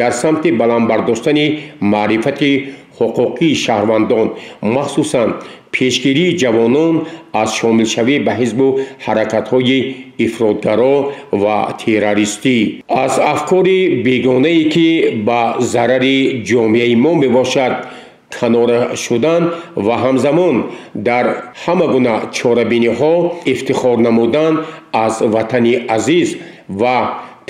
дар самти баланд бардоштани маърифати ҳуқуқии шаҳрвандон, махсусан пешгирии ҷавонон аз шомилшавӣ ба ҳизбу ҳаракатҳои ифротгаро ва террористӣ, аз афкори бегонае, ки ба зарари ҷомеаи мо мебошад, канора шудан ва ҳамзамон дар ҳама гуна чорабиниҳо ифтихор намудан аз ватани азиз ва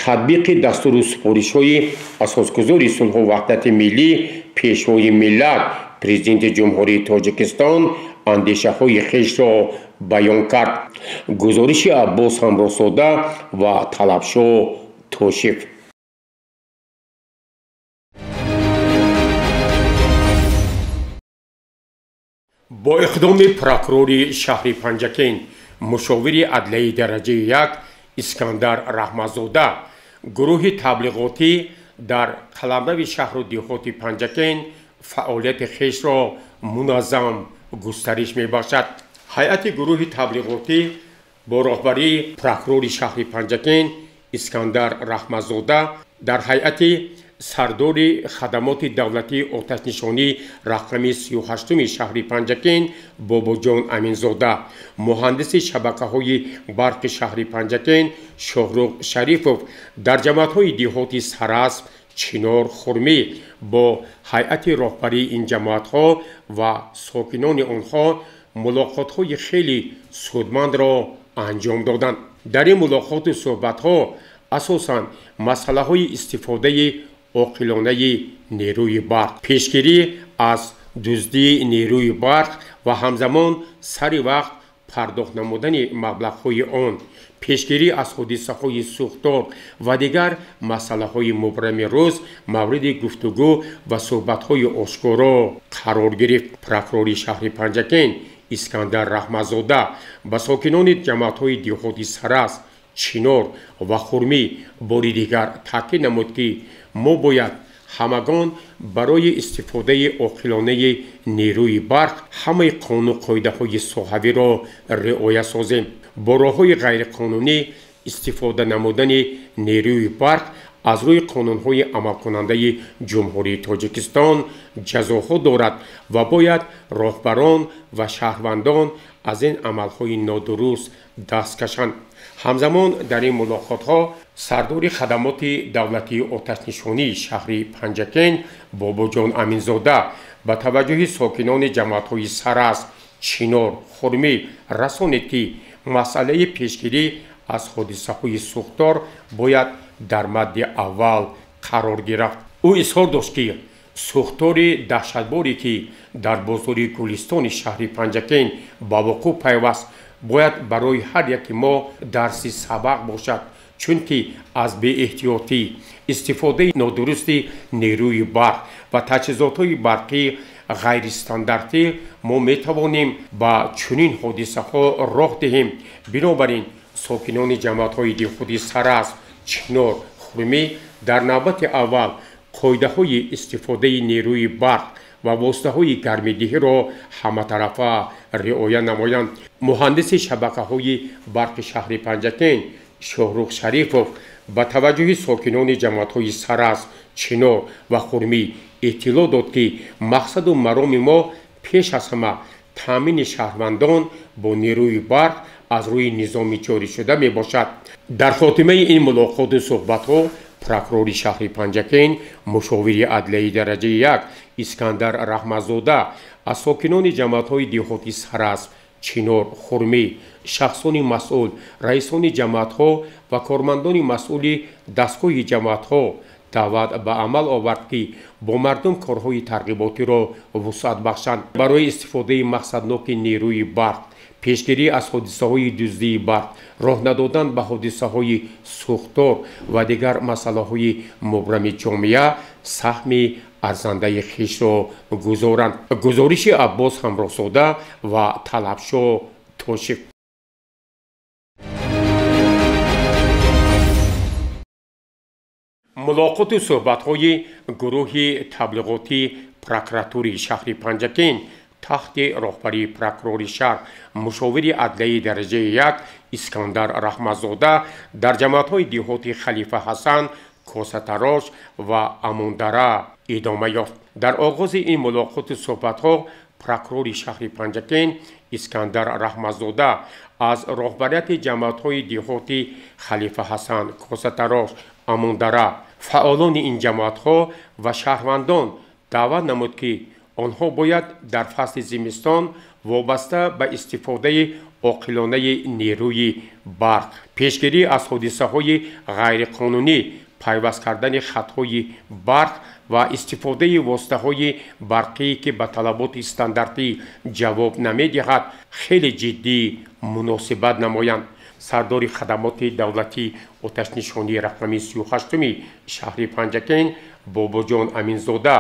татбиқи дастуру супоришҳои асосгузори сулҳу ваҳдати миллӣ, Пешвои миллат, Президенти Ҷумҳурии Тоҷикистон андешаҳои хешро баён кард. Гузориши Аббос Ҳамроҳзода ва Талабшоҳ Тошев. Бо иқдоми прокурори шаҳри Панҷакент, мушовири адлияи дараҷаи 1 Искандар Раҳматзода, гурӯҳи таблиғотӣ дар қаламрави шаҳру деҳоти Панҷакент фаъолияти хешро муназзам густариш мебахшад. Ҳайати гурӯҳи таблиғотӣ бо роҳбарии прокурори шаҳри Панҷакент Искандар Раҳматзода дар ҳайати сардори хадамоти давлатии оташнишонӣ рақами 38-уми шаҳри Панҷакент Бобоҷон Аминзода, муҳандиси шабакаҳои барқи шаҳри Панҷакент Шоҳрух Шарифов дар ҷамоатҳои деҳоти Сарасп, Чинор, Хурмӣ бо ҳайати роҳбарии ин ҷамоатҳо ва сокинони онҳо мулоқотҳои хеле судмандро анҷом доданд. Дар ин мулоқоту суҳбатҳо асосан масъалаҳои истифодаи оқилонаи нерӯи барқ, пешгирӣ аз дуздии нерӯи барқ ва ҳамзамон сари вақт пардохт намудани маблағҳои он, пешгирӣ аз ҳодисаҳои сӯхтор ва дигар масъалаҳои мубрами рӯз мавриди гуфтугӯ ва суҳбатҳои ошкоро қарор гирифт. Прокурори шаҳри Панҷакент Искандар Раҳматзода ба сокинони ҷамоатҳои деҳоти Сарас, Чинор ва Хурмӣ бори дигар таъкид намуд, ки мо бояд ҳамагон барои истифодаи оқилонаи нерӯи барқ ҳамаи қонуну қоидаҳои соҳавиро риоя созем. Бо роҳҳои ғайриқонунӣ истифода намудани нерӯи барқ аз рӯи қонунҳои амалкунандаи Ҷумҳурии Тоҷикистон ҷазоҳо дорад ва бояд роҳбарон ва шаҳрвандон аз ин амалҳои нодуруст даст кашанд. Ҳамзамон дар ин мулоқотҳо сардори хадамоти давлатии оташнишонии шаҳри Панҷакент Бобоҷон Аминзода ба таваҷҷӯҳи сокинони ҷамоатҳои Сарас, Чинор, Хурмӣ расонид, ки масъалаи пешгирӣ аз ҳодисаҳои сӯхтор бояд дар мадди аввал қарор гирад. Ӯ изҳор дошт, ки сӯхтори даҳшатборе, ки дар бозори Гулистони шаҳри Панҷакент ба вуқӯъ пайваст, бояд барои ҳар яки мо дарси сабақ бошад, чунки аз беэҳтиётӣ, истифодаи нодурусти нерӯи барқ ва таҷҳизотҳои барқӣ ғайристандартӣ мо метавонем ба чунин ҳодисаҳо роҳ диҳем. Бинобар ин сокинони ҷамоатҳои деҳоти Сарас, Чинор, Хурмӣ дар навбати аввал қоидаҳои истифодаи нерӯи барқ ва воситаҳои гармидиҳиро ҳаматарафа риоя намоянд. Муҳандиси шабакаҳои барқи шаҳри Панҷакент Шоҳрух Шарифов ба таваҷҷӯҳи сокинони ҷамоатҳои Сарас, Чинор ва Хурмӣ иттилоъ дод, ки мақсаду мароми мо пеш аз ҳама таъмини шаҳрвандон бо нерӯи барқ аз рӯи низоми ҷорӣшуда мебошад. Дар хотимаи ин мулоқоту суҳбатҳо прокурори шаҳри Панҷакент, мушовири адлияи дараҷаи 1 Искандар Раҳматзода аз сокинони ҷамоатҳои деҳоти Сарас, Чинор, Хурмӣ, шахсони масъул, раисони ҷамоатҳо ва кормандони масъули дастгоҳи ҷамоатҳо даъват ба амал овард, ки бо мардум корҳои тарғиботиро вусъат бахшанд. Барои истифодаи мақсадноки нерӯи барқ, пешгирӣ аз ҳодисаҳои дуздии барқ, роҳ надодан ба ҳодисаҳои сӯхтор ва дигар масъалаҳои мубрами ҷомеа саҳми арзандаи хешро гузоранд. Гузориши Аббос Ҳамроҳзода ва Талабшоҳ Тошев. Мулоқоту суҳбатҳои гурӯҳи таблиғотии прокуратури шаҳри Панҷакент таҳти роҳбарии прокурори шаҳр, мушовири адлияи дараҷаи 1 Искандар Раҳматзода дар ҷамоатҳои деҳоти Халифа Ҳасан, Косатарош ва Амондара идома ёфт. Дар оғози ин мулоқоту суҳбатҳо прокурори шаҳри Панҷакент Искандар Раҳматзода аз роҳбарияти ҷамоатҳои деҳоти Халифа Ҳасан, Косатарош, Амондара, фаъолони ин ҷамоатҳо ва шаҳрвандон даъват намуд, ки онҳо бояд дар фасли зимистон вобаста ба истифодаи оқилонаи нерӯи барқ, пешгирӣ аз ҳодисаҳои ғайриқонунӣ, пайваст кардани хатҳои барқ ва истифодаи воситаҳои барқӣ, ки ба талаботи стандартӣ ҷавоб намедиҳад, хеле ҷиддӣ муносибат намоянд. Сардори хадамоти давлатии оташнишонии рақами 38-уми шаҳри Панҷакент Бобоҷон Аминзода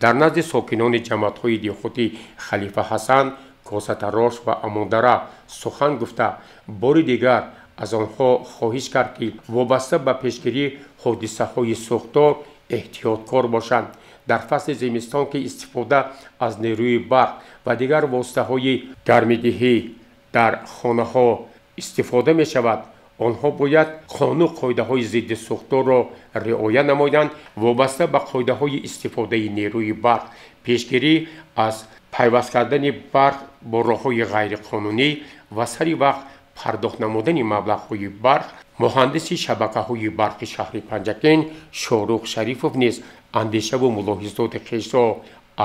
дар назди сокинони ҷамоатҳои деҳоти Халифа Ҳасан, Косатарош ва Амондара сухан гуфта, бори дигар аз онҳо хоҳиш кард, ки вобаста ба пешгирии ҳодисаҳои сӯхтор эҳтиёткор бошанд. Дар фасли зимистон, ки истифода аз нерӯи барқ ва дигар воситаҳои гармидиҳӣ дар хонаҳо истифода мешавад, онҳо бояд қонун қоидаҳои зидди сӯхторро риоя намоянд. Вобаста ба қоидаҳои истифодаи нерӯи барқ, пешгирӣ аз пайваст кардани барқ бо роҳҳои ғайриқонунӣ ва сари вақт пардохт намудани маблағҳои барқ, муҳандиси шабакаҳои барқи шаҳри Панҷакент Шорух Шарифов низ андешаву мулоҳизоти хешро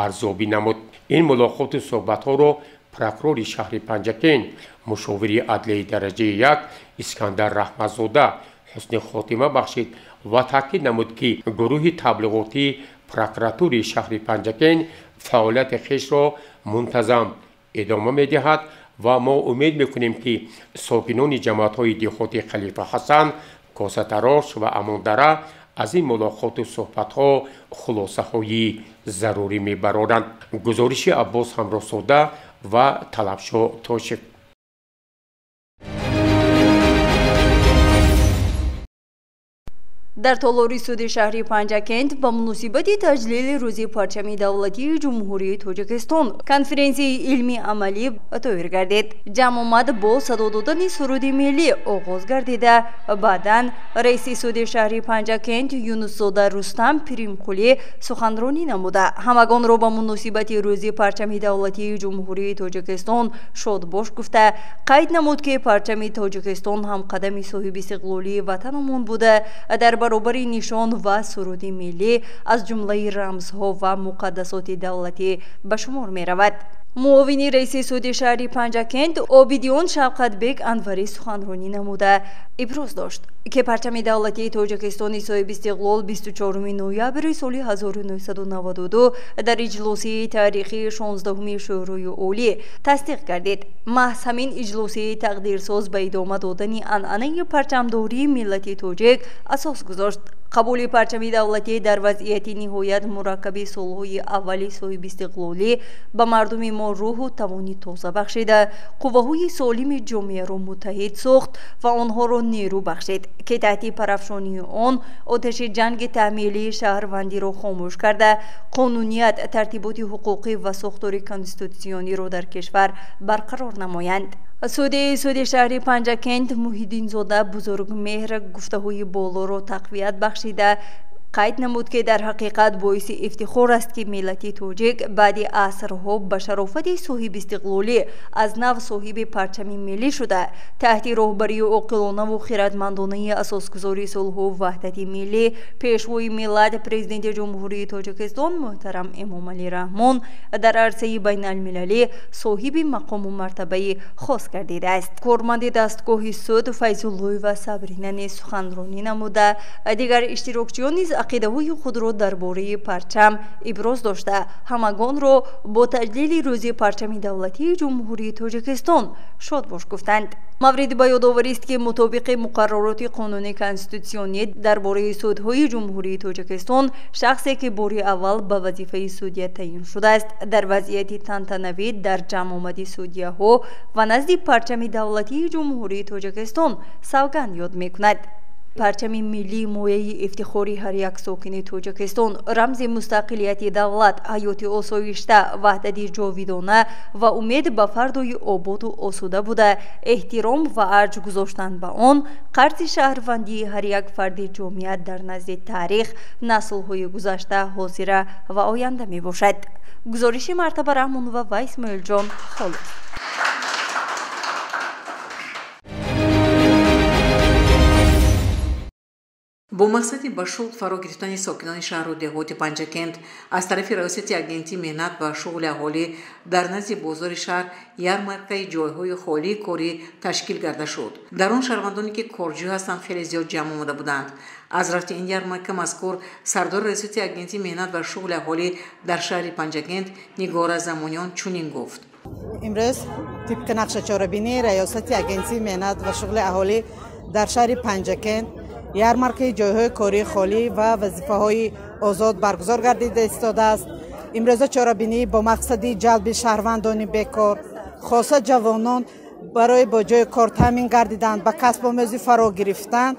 арзёбӣ намуд. Ин мулоқоту суҳбатҳоро прокурори шаҳри Панҷакент, мушовири адлияи дараҷаи 1 Искандар Раҳматзода ҳусни хотима бахшид ва таъкид намуд, ки гурӯҳи таблиғотии прокуратури шаҳри Панҷакент фаъолияти хешро мунтазам идома медиҳад ва мо умед мекунем, ки сокинони ҷамоатҳои деҳоти Халифа Ҳасан, Косатарош ва Амондара аз ин мулоқоту суҳбатҳо хулосаҳои зарурӣ мебароранд. Гузориши Аббос Ҳамроҳзода ва Талабшо Тошев. Дар толори суди шаҳри Панҷакент ба муносибати таҷлили рӯзи парчами давлатии Ҷумҳурии Тоҷикистон конференсияи илмии амалӣ доир гардид. Ҷамъомад бо садо додани суруди миллӣ оғоз гардида, баъдан раиси суди шаҳри Панҷакент Юнусзода Рустам Пиримқулӣ суханронӣ намуда, ҳамагонро ба муносибати рӯзи парчами давлатии Ҷумҳурии Тоҷикистон шодбош гуфта, қайд намуд, ки парчами Тоҷикистон ҳамқадами соҳибистиқлолии ватанамон буда, дар баробари нишон ва суруди миллӣ аз ҷумлаи рамзҳо ва муқаддасоти давлатӣ ба шумор меравад. Муовини раиси суди шаҳри Панҷакент Обидиён Шавқатбек Анварӣ суханронӣ намуда иброз дошт, ки парчами давлатии Тоҷикистони соҳибистиқлол 24 ноябри соли 1992 дар иҷлосияи таърихии 16-уми Шӯрои Олӣ тасдиқ гардид. Маҳз ҳамин иҷлосияи тақдирсоз ба идома додани анъанаи парчамдории миллати тоҷик асос гузошт. Қабули парчами давлатӣ дар вазъияти ниҳоят мураккаби солҳои аввали соҳибистиқлолӣ ба мардуми мо рӯҳу тавони тоза бахшида, қувваҳои солими ҷомеаро муттаҳид сохт ва онҳоро нерӯ бахшид, ки таҳти парафшонии он оташи ҷанги таҳмилии шаҳрвандиро хомӯш карда, қонуният, тартиботи ҳуқуқӣ ва сохтори конститутсиониро дар кишвар барқарор намоянд. Суди шаҳри Панҷакент Муҳиддинзода Бузургмеҳр гуфтаҳои болоро тақвият бахшида, қайд намуд, ки дар ҳақиқат боиси ифтихор аст, ки миллати тоҷик баъди асрҳо ба шарофати соҳибистиқлолӣ аз нав соҳиби парчами миллӣ шуда, таҳти роҳбарии оқилонаву хиратмандонаи асосгузори сулҳу ваҳдати миллӣ, пешвои миллат, президенти Ҷумҳурии Тоҷикистон муҳтарам Эмомалӣ Раҳмон дар арсаи байналмилалӣ соҳиби мақому мартабаи хос гардидааст. Корманди дастгоҳи суд Файзуллоева Сабрина низ суханронӣ намуда, дигар иштирокчиён низ ақидаҳои худро дар бораи парчам иброз дошта, ҳамагонро бо таҷлили рӯзи парчами давлатии Ҷумҳурии Тоҷикистон шодбош гуфтанд. Мавриди ба ёдоварист, ки мутобиқи муқаррароти қонуни конститутсионӣ дар бораи судҳои Ҷумҳурии Тоҷикистон, шахсе ки бори аввал ба вазифаи судя таъин шудааст, дар вазъияти тантанавӣ дар ҷамъомади судяҳо ва назди парчами давлатии Ҷумҳурии Тоҷикистон савганд ёд мекунад. Парчами миллӣ мояи ифтихори ҳар як сокини Тоҷикистон, рамзи мустақилияти давлат, ҳаёти осоишта, ваҳдати ҷовидона ва умед ба фардои ободу осуда буда, эҳтиром ва арҷ гузоштан ба он қарзи шаҳрвандии ҳар як фарди ҷомеа дар назди таърих, наслҳои гузашта, ҳозира ва оянда мебошад. Гузориши Мартаба Раҳмонова ва Исмоилҷон Холов. Бо мақсади ба шуғл фаро гирифтани сокинони шаҳру деҳоти Панҷакент аз тарафи Раёсати Агентии меҳнат ва шуғли аҳолӣ дар назди бозори шаҳр ярмаркаи ҷойҳои холии корӣ ташкил карда шуд. Дар он шаҳрвандоне ки корҷӯ ҳастанд, хеле зиёд ҷамъ омада буданд. Аз рафти ин ярмарка мазкур сардори Раёсати Агентии меҳнат ва шуғли аҳолӣ дар шаҳри Панҷакент Нигора Замониён чунин гуфт. Имрӯз тибқи нақшачорабинии Раёсати Агентии меҳнат ва шуғли аҳолӣ дар шаҳри Панҷакент ярмаркаи ҷойҳои кории холӣ ва вазифаҳои озод баргузор гардида истодааст. Имрӯза чорабинӣ бо мақсади ҷалби шаҳрвандони бекор, хоса ҷавонон барои бо ҷои кор таъмин гардидан, ба касбомӯзӣ фаро гирифтан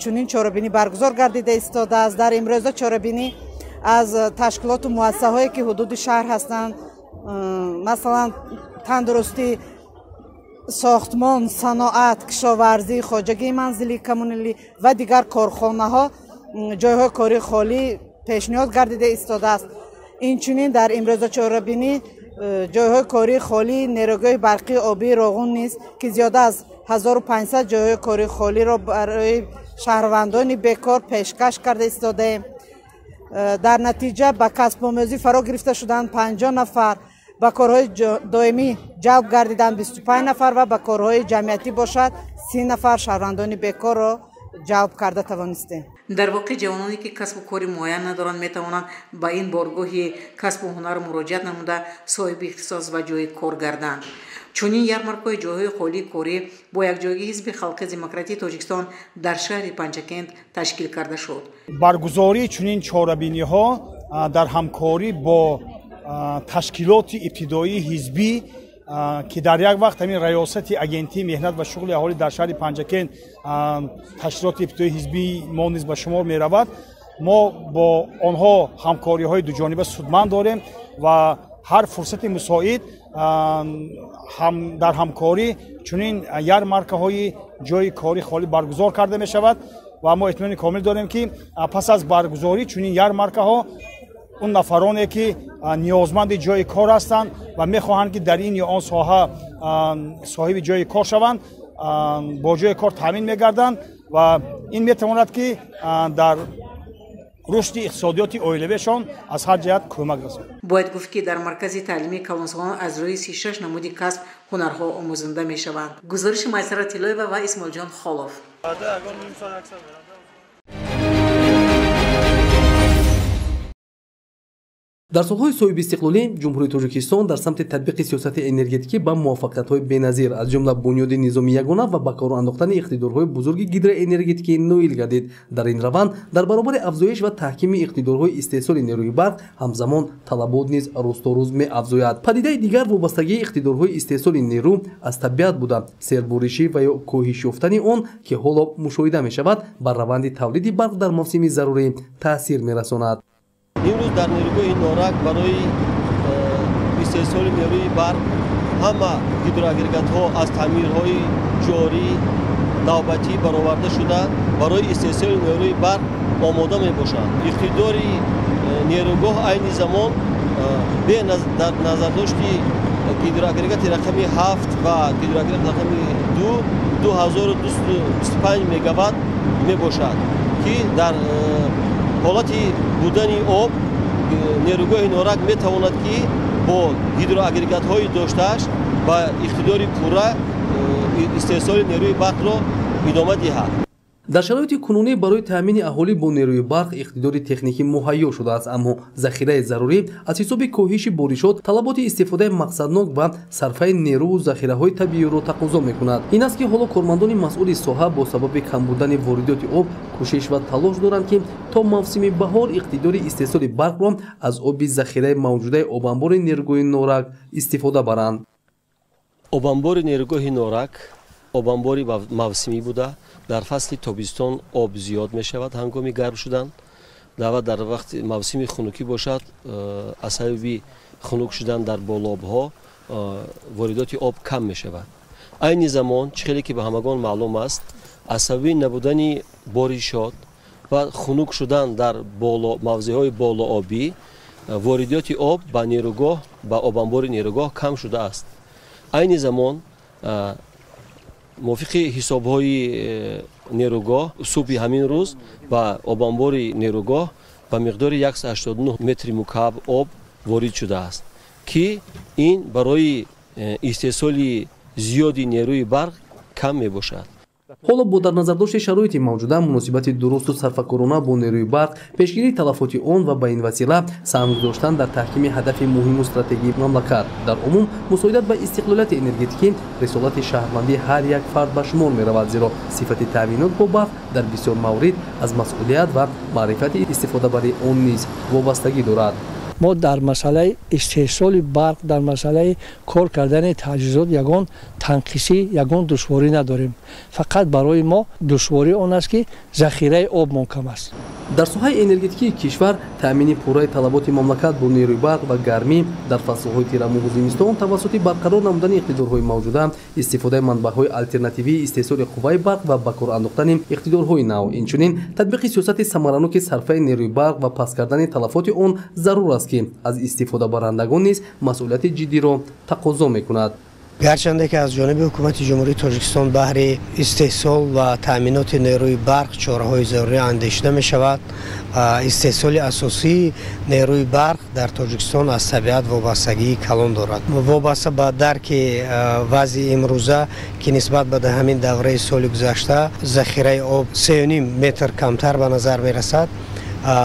чунин чорабинӣ баргузор гардида истодааст. Дар имрӯза чорабинӣ аз ташкилоту муассисаҳое ки ҳудуди шаҳр ҳастанд, масалан тандурустӣ, сохтмон, саноат, кишоварзӣ, хоҷагии манзилӣ, коммуналӣ ва дигар корхонаҳо ҷойҳои кории холӣ пешниҳод гардида истодааст. Инчунин дар имрӯза чорабинӣ ҷойҳои кории холӣ нерӯгоҳи барқии обии Роғун низ, ки зиёда аз 1500 ҷойҳои кории холиро барои шаҳрвандони бекор пешкаш карда истодаем. Дар натиҷа ба касбомӯзӣ фаро гирифта шуданд 50 нафар, ба корҳои доимӣ ҷалб гардиданд 25 нафар ва ба корҳои ҷамъиятӣ бошад 30 нафар шаҳрвандони бекорро ҷалб карда тавонистем. Дар воқеъ ҷавононе ки касбу кори муайян надоранд, метавонанд ба ин боргоҳи касбу ҳунар муроҷиат намуда, соҳиби ихтисос ва ҷои кор гарданд. Чунин ярмаркаҳои ҷойҳои холии корӣ бо якҷоягии Ҳизби Халқи Демократии Тоҷикистон дар шаҳри Панҷакент ташкил карда шуд. Баргузории чунин чорабиниҳо дар ҳамкорӣ бо ташкилоти ибтидоии ҳизбӣ, ки дар як вақт ҳамин Раёсати Агентии меҳнат ва шуғли аҳолӣ дар шаҳри Панҷакент ташкилоти ибтидоии ҳизбии мо низ ба шумор меравад, мо бо онҳо ҳамкориҳои дуҷониба судманд дорем ва ҳар фурсати мусоид дар ҳамкорӣ чунин ярмаркаҳои ҷойи кори холӣ баргузор карда мешавад ва мо итминони комил дорем, ки пас аз баргузории чунин ярмаркаҳо он нафароне ки ниёзманди ҷойи кор ҳастанд ва мехоҳанд, ки дар ин ё он соҳа соҳиби ҷойи кор шаванд, бо ҷойи кор таъмин мегарданд ва ин метавонад, ки дар рушди иқтисодиёти оилавиашон аз ҳар ҷиҳат кӯмак расонад. Бояд гуфт, ки дар маркази таълимии калонсолон аз рӯи 36 намуди касб ҳунарҳо омӯзонда мешаванд. Гузориши Майсара Тиллоева ва Исмоилҷон Холов. Дар солҳои соҳибистиқлолӣ Ҷумҳурии Тоҷикистон дар самти татбиқи сиёсати энергетикӣ ба муваффақиятҳои беназир, аз ҷумла бунёди низоми ягона ва ба кор андохтани иқтидорҳои бузурги гидроэнергетикӣ ноил гардид. Дар ин раванд дар баробари афзоиш ва таҳкими иқтидорҳои истеҳсоли нерӯи барқ ҳамзамон талабот низ рӯз то рӯз меафзояд. Падидаи дигар вобастагии иқтидорҳои истеҳсоли нерӯ аз табиат буда, серборишӣ ва ё коҳиш ёфтани он, ки ҳоло мушоҳида мешавад, бар раванди тавлиди барқ дар мавсими зарурӣ таъсир мерасонад. Имрӯз дар нерӯгоҳи Норак барои истеҳсоли нерӯи барқ ҳама гидроагрегатҳо аз таъмирҳои ҷорӣ навбатӣ бароварда шуда, барои истеҳсоли нерӯи барқ омода мебошанд. Иқтидори нерӯгоҳ айни замон дар назардошти гидроагрегати рақами 7 ва гидроагрегати рақами 2 2225 мегаватт мебошад, ки дар ҳолати будани об нерӯгоҳи Норак метавонад, ки бо гидроагрегатҳои доштааш ба иқтидори пурра истеҳсоли нерӯи барқро идома диҳад. Дар шароити кунунӣ барои таъмини аҳолӣ бо нерӯи барқ иқтидори техникӣ муҳайё шудааст, аммо захираи зарурӣ аз ҳисоби коҳиши боришот талаботи истифодаи мақсаднок ва сарфаи нерӯву захираҳои табииро тақозо мекунад. Ин аст, ки ҳоло кормандони масъули соҳа бо сабаби кам будани воридоти об кӯшиш ва талош доранд, ки то мавсими баҳор иқтидори истеҳсоли барқро аз оби захираи мавҷудаи обанбори нерӯгоҳи Норак истифода баранд. Обанбори нерӯгоҳи Норак Обанбори мавсимӣ буда, дар фасли тобистон об зиёд мешавад ҳангоми гарм шудан ва дар вақти мавсими хунукӣ бошад, аз сабаби хунук шудан дар болообҳо воридоти об кам мешавад. Айни замон чӣ хеле ки ба ҳамагон маълум аст, аз сабаби набудани боришот ва хунук шудан дар мавзеъҳои болообӣ воридоти об ба нерӯгоҳ, ба обанбори нерӯгоҳ кам шудааст. Айни замон мувофиқи ҳисобҳои нерӯгоҳ субҳи ҳамин рӯз ба обанбори нерӯгоҳ ба миқдори 189 метри мукааб об ворид шудааст, ки ин барои истеҳсоли зиёди нерӯи барқ кам мебошад. Ҳоло бо дар назардошти шароити мавҷуда, муносибати дурусту сарфакорона бо нерӯи барқ, пешгирии талафоти он ва ба ин васила саҳм гузоштан дар таҳкими ҳадафи муҳиму стратегии мамлакат, дар умум мусоидат ба истиқлолияти энергетикӣ рисолати шаҳрвандии ҳар як фард ба шумор меравад, зеро сифати таъминот бо барқ дар бисёр маврид аз масъулият ва маърифати истифодабарии он низ вобастагӣ дорад. Мо дар масъалаи истеҳсоли барқ, дар масъалаи кор кардани таҷҳизот ягон танқисӣ, ягон душворӣ надорем. Фақат барои мо душворӣ он аст, ки захираи обмон кам аст. Дар соҳаи энергетикии кишвар таъмини пурраи талаботи мамлакат бо нерӯи барқ ва гармӣ дар фаслҳои тирамоҳу зимистон тавассути барқарор намудани иқтидорҳои мавҷуда, истифодаи манбаъҳои алтернативии истеҳсоли қувваи барқ ва ба кор андохтани иқтидорҳои нав, инчунин татбиқи сиёсати самараноки сарфаи нерӯи барқ ва паст кардани талафоти он зарур аст, ки аз истифодабарандагон низ масъулияти ҷиддиро тақозо мекунад. Гарчанде ки аз ҷониби ҳукумати Ҷумҳурии Тоҷикистон баҳри истеҳсол ва таъминоти нерӯи барқ чораҳои зарурӣ андешида мешавад, истеҳсоли асосии нерӯи барқ дар Тоҷикистон аз табиат вобастагии калон дорад. Вобаста ба дарки вазъи имрӯза, ки нисбат ба ҳамин давраи соли гузашта захираи об 3,5 метр камтар ба назар мерасад,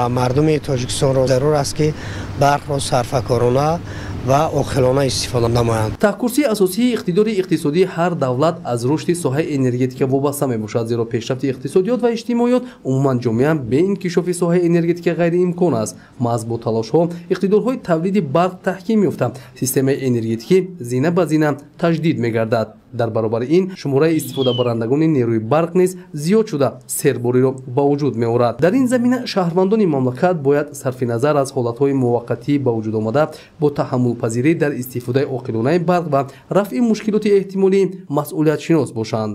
мардуми Тоҷикистонро зарур аст, ки барқро сарфакорона ва оқилона истифода намоянд. Таҳкурсии асосии иқтидори иқтисодии ҳар давлат аз рушди соҳаи энергетика вобаста мебошад, зеро пешрафти иқтисодиёт ва иҷтимоиёт, умуман ҷомеа бе инкишофи соҳаи энергетика ғайриимкон аст. Маҳз бо талошҳо иқтидорҳои тавлиди барқ таҳким ёфта, системаи энергетикӣ зина ба зина таҷдид мегардад. Дар баробари ин шумораи истифодабарандагони нерӯи барқ низ зиёд шуда, сербориро ба вуҷуд меорад. Дар ин замина шаҳрвандони мамлакат бояд сарфи назар аз ҳолатҳои муваққатӣ ба вуҷуд омада бо таҳаммулпазирӣ дар истифодаи оқилонаи барқ ва рафъи мушкилоти эҳтимолӣ масъулиятшинос бошанд.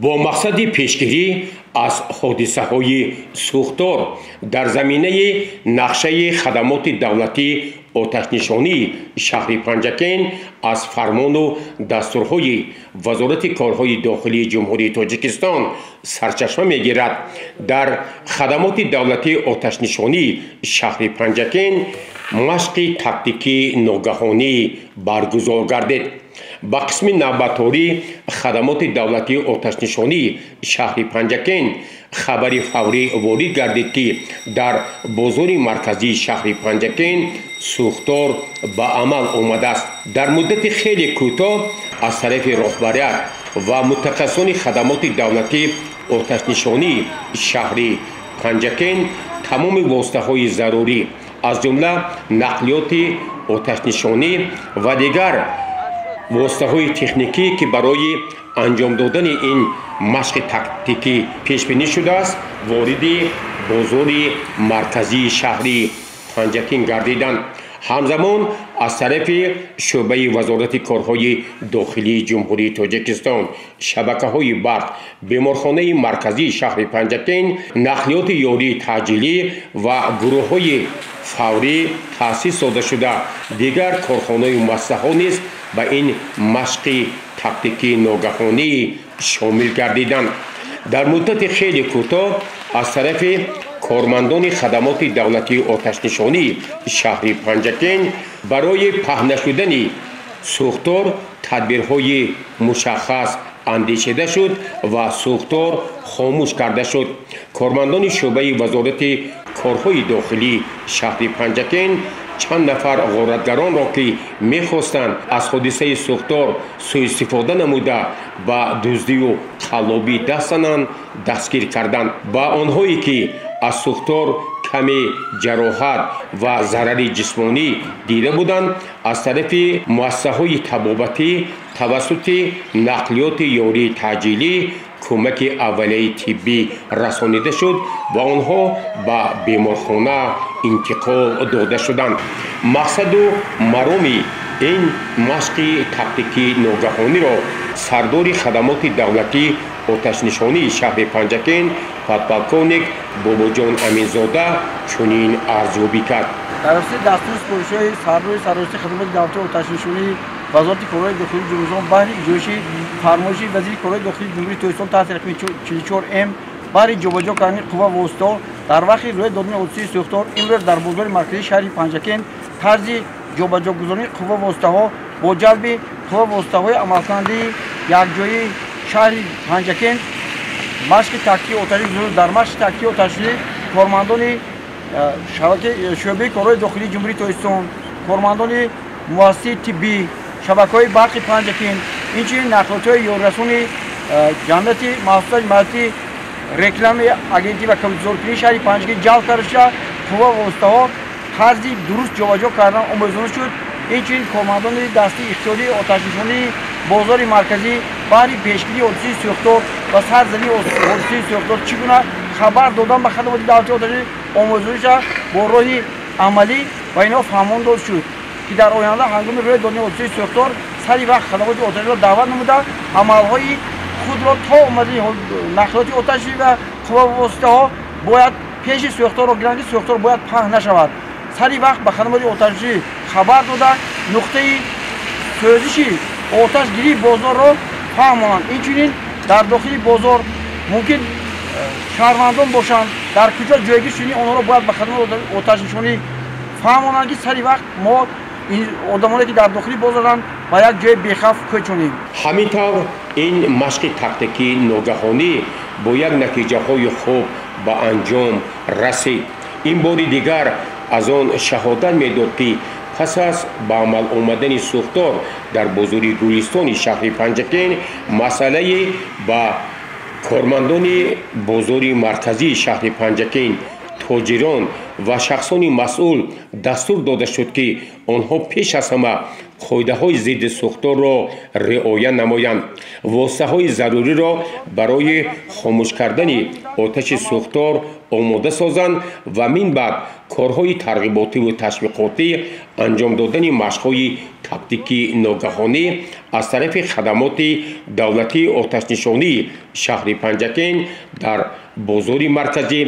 Бо мақсади пешгирӣ аз ҳодисаҳои сӯхтор дар заминаи нақшаи хадамоти давлатӣ оташнишонии шаҳри Панҷакент аз фармону дастурҳои Вазорати корҳои дохилии Ҷумҳурии Тоҷикистон сарчашма мегирад, дар хадамоти давлатии оташнишонии шаҳри Панҷакент машқи тактикии ногаҳонӣ баргузор гардид. Ба қисми навбатторӣ хадамоти давлатии оташнишонии шаҳри Панҷакент хабари фаврӣ ворид гардид, ки дар бозори марказии шаҳри Панҷакент сӯхтор ба амал омадааст. Дар муддати хеле кӯтоҳ аз тарафи роҳбарият ва мутахассисони хадамоти давлатии оташнишонии шаҳри Панҷакент тамоми воситаҳои зарурӣ, аз ҷумла нақлиёти оташнишонӣ ва дигар воситаҳои техникӣ, ки барои анҷом додани ин машқи тактикӣ пешбинӣ шудааст, вориди бозори марказии шаҳри Панҷакент гардиданд. Ҳамзамон аз тарафи шӯъбаи Вазорати корҳои дохилии Ҷумҳурии Тоҷикистон, шабакаҳои барқ, беморхонаи марказии шаҳри Панҷакент, нақлиёти ёрии таъҷилӣ ва гурӯҳҳои фаврӣ таъсис дода шуда, дигар корхонаю муассисаҳо низ ба ин машқи тактикии ногаҳонӣ шомил гардиданд. Дар муддати хеле кӯтоҳ аз тарафи кормандони хадамоти давлатии оташнишонии шаҳри Панҷакент барои паҳн нашудани сӯхтор тадбирҳои мушаххас андешида шуд ва сӯхтор хомӯш карда шуд. Кормандони шӯъбаи Вазорати корҳои дохилии шаҳри Панҷакент чанд нафар ғоратгаронро, ки мехостанд аз ҳодисаи сӯхтор сӯистифода намуда ба дуздию қаллобӣ даст зананд, дастгир карданд. Ба онҳое, ки аз сӯхтор каме ҷароҳат ва зарари ҷисмонӣ дида буданд, аз тарафи муассисаҳои табобатӣ тавассути нақлиёти ёрии таъҷилӣ кӯмаки аввалияи тиббӣ расонида шуд ва онҳо ба беморхона интиқол дода шуданд. Мақсаду мароми ин машқи тактикии ногаҳониро сардори хадамоти давлатӣ оташнишонии шаҳри Панҷакент подполковник Бобоҷон Аминзода чунин арзёбӣ кард. Дар асоси дастури супоришҳои сардори сарраёсати хадамоти давлатии оташнишонии Вазорати корҳои дохилии Ҷумҳурият баҳри иҷроиши фармоиши вазири корҳои дохилии Ҷумҳурии Тоҷикистон таҳти рақами 44 М баҳри ҷобаҷо кардани қувва воситаҳо дар вақти рӯй додани ҳодисаи сӯхтор имрӯз дар бозори марказии шаҳри Панҷакент тарзи ҷобаҷогузории қувва воситаҳо бо ҷалби қувва воситаҳои амалкунандаи якҷоии шаҳри Панҷакент машқи тактикии оташӣ дар машқи тактикии оташӣ кормандони шабакаи шӯъбаи корҳои дохилии Ҷумҳурии Тоҷикистон, кормандони муассисаи тиббӣ, шабакаҳои барқи Панҷакент, инчунин нақлиётҳои ёрирасони ҷамъияти махсусаи маҳаллии реклами агентӣ ва кабудизоркунии шаҳри Панҷакент ҷалб карда шуда, қувва воситаҳо тарзи дуруст ҷобаҷо кардан омӯзонда шуд. Инчунин кормандони дастии ихтиёрии оташнишонии бозори марказӣ баҳри пешгирии ҳодисаи сӯхтор ва сар задани ҳодисаи сӯхтор чӣ гуна хабар додан ба хадамоти давлатии оташнишонӣ омӯзониша бо роҳи амалӣ ба инҳо фаҳмон дод шуд, ки дар оянда ҳангоми рӯй додани ҳодисаи сӯхтор сари вақт хадамоти оташро даъват намуда, амалҳои худро то омадани нақлиёти оташӣ ва қувва воситаҳо бояд пеши сӯхторро гиранд, ки сӯхтор бояд паҳн нашавад. Сари вақт ба хадамоти оташнишонӣ хабар дода, нуқтаи сӯзиши оташгирии бозорро фаҳмонанд. Инчунин дар дохили бозор мумкин шаҳрвандон бошанд, дар куҷо ҷойгир шудани онҳоро бояд ба хадамоти оташнишонӣ фаҳмонанд, ки сари вақт мо одамоне ки дар дохили бозоранд ба як ҷои бехавф кӯчонем. Ҳамин тавр ин машқи тактикии ногаҳонӣ бо як натиҷаҳои хуб ба анҷом расид. Ин бори дигар аз он шаҳодат медод, ки пас аз ба амал омадани сӯхтор дар бозори Гулистони шаҳри Панҷакент масъалаи ба кормандони бозори марказии шаҳри Панҷакент, тоҷирон ва шахсони масъул дастур дода шуд, ки онҳо пеш аз ҳама қоидаҳои зидди сӯхторро риоя намоянд, воситаҳои заруриро барои хомӯш кардани оташи сӯхтор омода созанд ва мин баъд корҳои тарғиботиву ташвиқотӣ, анҷом додани машқҳои тактикии ногаҳонӣ аз тарафи хадамоти давлатии оташнишонии шаҳри Панҷакент дар бозори марказӣ,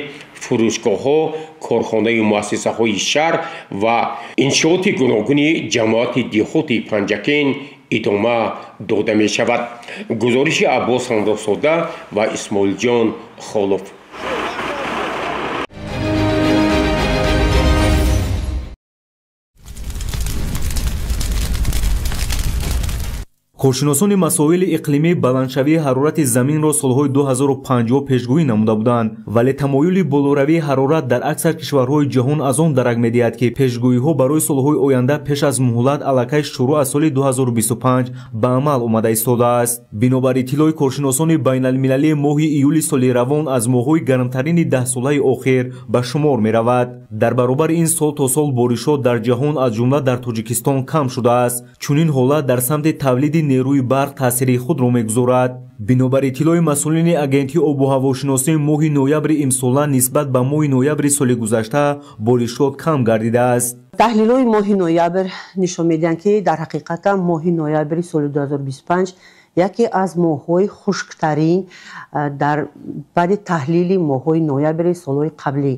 фурӯшгоҳҳо, корхонаю муассисаҳои шаҳр ва иншооти гуногуни ҷамоати деҳоти Панҷакент идома дода мешавад. Гузориши Аббос Ҳамроҳзода ва Исмоилҷон Холов. Коршиносони масоили иқлимӣ баландшавии ҳарорати заминро солҳои 2050 пешгӯӣ намуда буданд, вале тамоюли болоравии ҳарорат дар аксар кишварҳои ҷаҳон аз он дарак медиҳад, ки пешгӯиҳо барои солҳои оянда пеш аз муҳлат аллакай шурӯъ аз соли 2025 ба амал омада истодааст. Бинобар иттилои коршиносони байналмилалӣ, моҳи июли соли равон аз моҳҳои гармтарини даҳсолаи охир ба шумор меравад. Дар баробари ин сол то сол боришот дар ҷаҳон, аз ҷумла дар Тоҷикистон, кам шудааст. Чунин ҳолат дар самти тавлиди нерӯи барқ таъсири худро мегузорад. Бинобар иттилои масъулини агентии обу ҳавошиносӣ, моҳи ноябри имсола нисбат ба моҳи ноябри соли гузашта боришот кам гардидааст. Таҳлилҳои моҳи ноябр нишон медиҳанд, ки дар ҳақиқатан моҳи ноябри соли 2025 яке аз моҳҳои хушктарин дар баъди таҳлили моҳҳои ноябри солҳои қаблӣ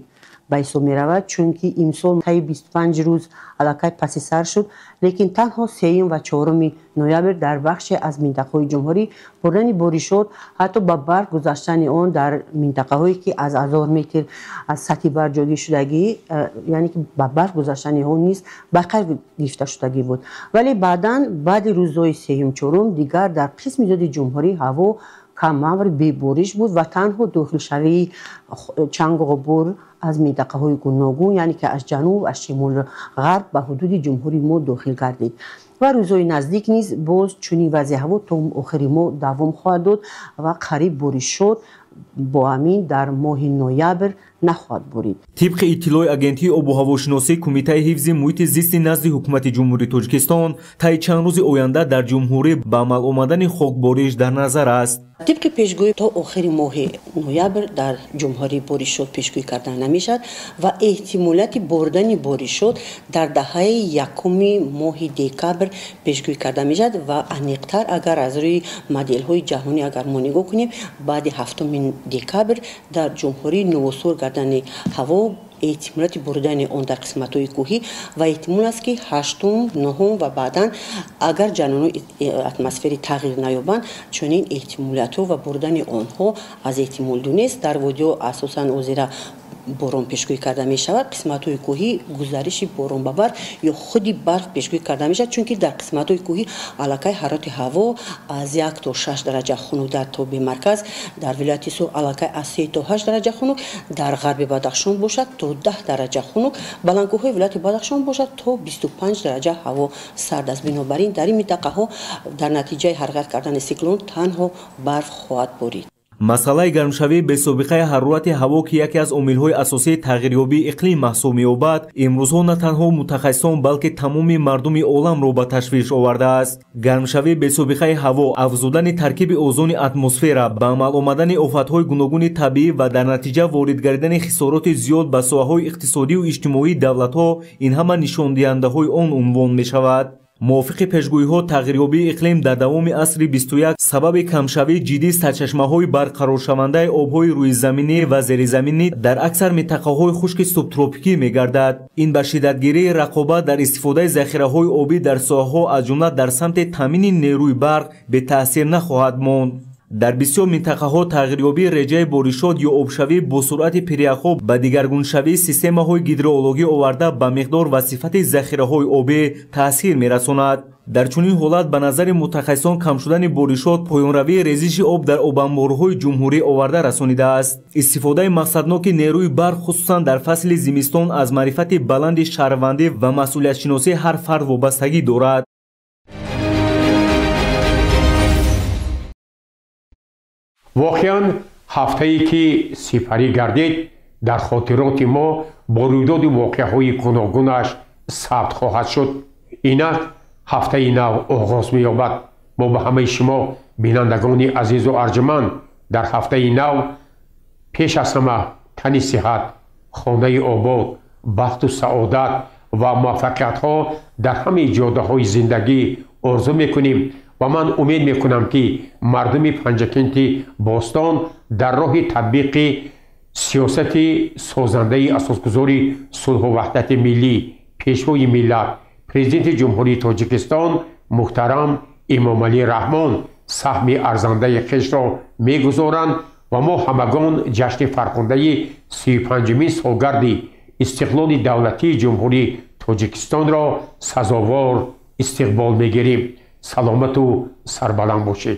ба ҳисоб меравад, чунки имсол таи 25 рӯз аллакай паси сар шуд, лекин танҳо 3 ва 4 ноябр дар бахше аз минтақаҳои ҷумҳурӣ бурдани боришот, ҳатто ба барф гузаштани он дар минтақаҳое ки аз 1000 метр аз сатҳи барф ҷойгир шудагӣ, яъне ки ба барф гузаштани он низ ба қайд гирифта шудагӣ буд. Вале баъдан баъди рӯзҳои 3-м 4-м дигар дар қисми зиёди ҷумҳурӣ ҳаво камамр бебориш буд ва танҳо дохилшавии чангу ғубор аз минтақаҳои гуногун, яъне ки аз ҷануб, аз шимолу ғарб ба ҳудуди ҷумҳурии мо дохил гардид. Ва рӯзҳои наздик низ боз чунин вазъи ҳаво то охири моҳ давом хоҳад дод ва қариб боришот бо ҳамин дар моҳи ноябр нахоҳад борид. Тибқи иттилои Агентии обу ҳавошиносии Кумитаи ҳифзи муҳити зисти назди Ҳукумати Ҷумҳурии Тоҷикистон, таи чанд рӯзи оянда дар ҷумҳурӣ ба амал омадани хокбориш дар назар аст. Тибқи пешгӯӣ то охири моҳи ноябр дар ҷумҳурӣ боришот пешгӯӣ карда намешавад ва эҳтимолияти боридани боришот дар даҳаи якуми моҳи декабр пешгӯӣ карда мешавад ва аниқтар агар аз рӯи моделҳои ҷаҳонӣ агар мо нигоҳ кунем, баъди 7 декабр дар ҷумҳурӣ нувосур гардани ҳаво, эҳтимолияти боридани он дар қисматҳои кӯҳӣ ва эҳтимол аст, ки 8-ум, 9-ум ва баъдан агар ҷараёнҳои атмосферӣ тағйир наёбанд, чунин эҳтимолиятҳо ва боридани онҳо аз эҳтимол дур нест. Дар водиҳо асосан озира борон пешгӯӣ карда мешавад, қисматҳои кӯҳӣ гузариши борон ба барф ё худи барф пешгӯӣ карда мешавад, чунки дар қисматҳои кӯҳӣ аллакай ҳарорати ҳаво аз 1 то 6 дараҷа хунук дар тобеи марказ, дар вилояти Суғд аллакай аз 3 то 8 дараҷа хунук, дар ғарби Бадахшон бошад то 10 дараҷа хунук, баландкӯҳҳои вилояти Бадахшон бошад то 25 дараҷа ҳаво сард аст. Бинобар ин дар ин минтақаҳо дар натиҷаи ҳаракат кардани сиклон танҳо барф хоҳад борид. Масъалаи гармшавии бесобиқаи ҳарорати ҳаво, ки яке аз омилҳои асосии тағйирёбии иқлим маҳсуб меёбад, имрӯзҳо на танҳо мутахассисон, балки тамоми мардуми оламро ба ташвиш овардааст. Гармшавии бесобиқаи ҳаво, афзудани таркиби озони атмосфера, ба амал омадани офатҳои гуногуни табиӣ ва дар натиҷа ворид гардидани хисороти зиёд ба соҳаҳои иқтисодию иҷтимоии давлатҳо, ин ҳама нишондиҳандаҳои он унвон мешавад. Мувофиқи пешгӯиҳо, тағйирёбии иқлим дар давоми асри 21 сабаби камшавии ҷиддии сарчашмаҳои барқароршавандаи обҳои рӯизаминӣ ва зеризаминӣ дар аксар минтақаҳои хушки субтропикӣ мегардад. Ин ба шиддатгирии рақобат дар истифодаи захираҳои обӣ дар соҳаҳо, аз ҷумла дар самти таъмини нерӯи барқ, бетаъсир нахоҳад монд. Дар бисёр минтақаҳо тағйирёбии реҷаи боришот ё обшавӣ бо суръати пиряхҳо ба дигаргуншавии системаҳои гидроологӣ оварда ба миқдор ва сифати захираҳои обӣ таъсир мерасонад. Дар чунин ҳолат, ба назари мутахассисон, кам шудани боришот поёнравии резиши об дар обанборҳои ҷумҳурӣ оварда расонидааст. Истифодаи мақсадноки нерӯи барқ, хусусан дар фасли зимистон, аз маърифати баланди шаҳрвандӣ ва масъулиятшиносии ҳар фард вобастагӣ дорад. Воқеан, ҳафтае ки сипарӣ гардид, дар хотироти мо бо рӯйдоди воқеаҳои гуногунаш сабт хоҳад шуд. Инак ҳафтаи нав оғоз меёбад. Мо ба ҳамаи шумо, бинандагони азизу арҷуманд, дар ҳафтаи нав пеш аз ҳама тани сиҳат, хонаи обод, бахту саодат ва муваффақиятҳо дар ҳамаи ҷодаҳои зиндагӣ орзу мекунем ва ман умед мекунам, ки мардуми Панҷакенти бостон дар роҳи татбиқи сиёсати созандаи асосгузори сулҳу ваҳдати миллӣ, Пешвои миллат, Президенти Ҷумҳурии Тоҷикистон муҳтарам Эмомалӣ Раҳмон саҳми арзандаи хешро мегузоранд ва мо ҳамагон ҷашни фархундаи 35-умин солгарди истиқлоли давлатии Ҷумҳурии Тоҷикистонро сазовор истиқбол мегирем. Саломату сарбаланд бошед.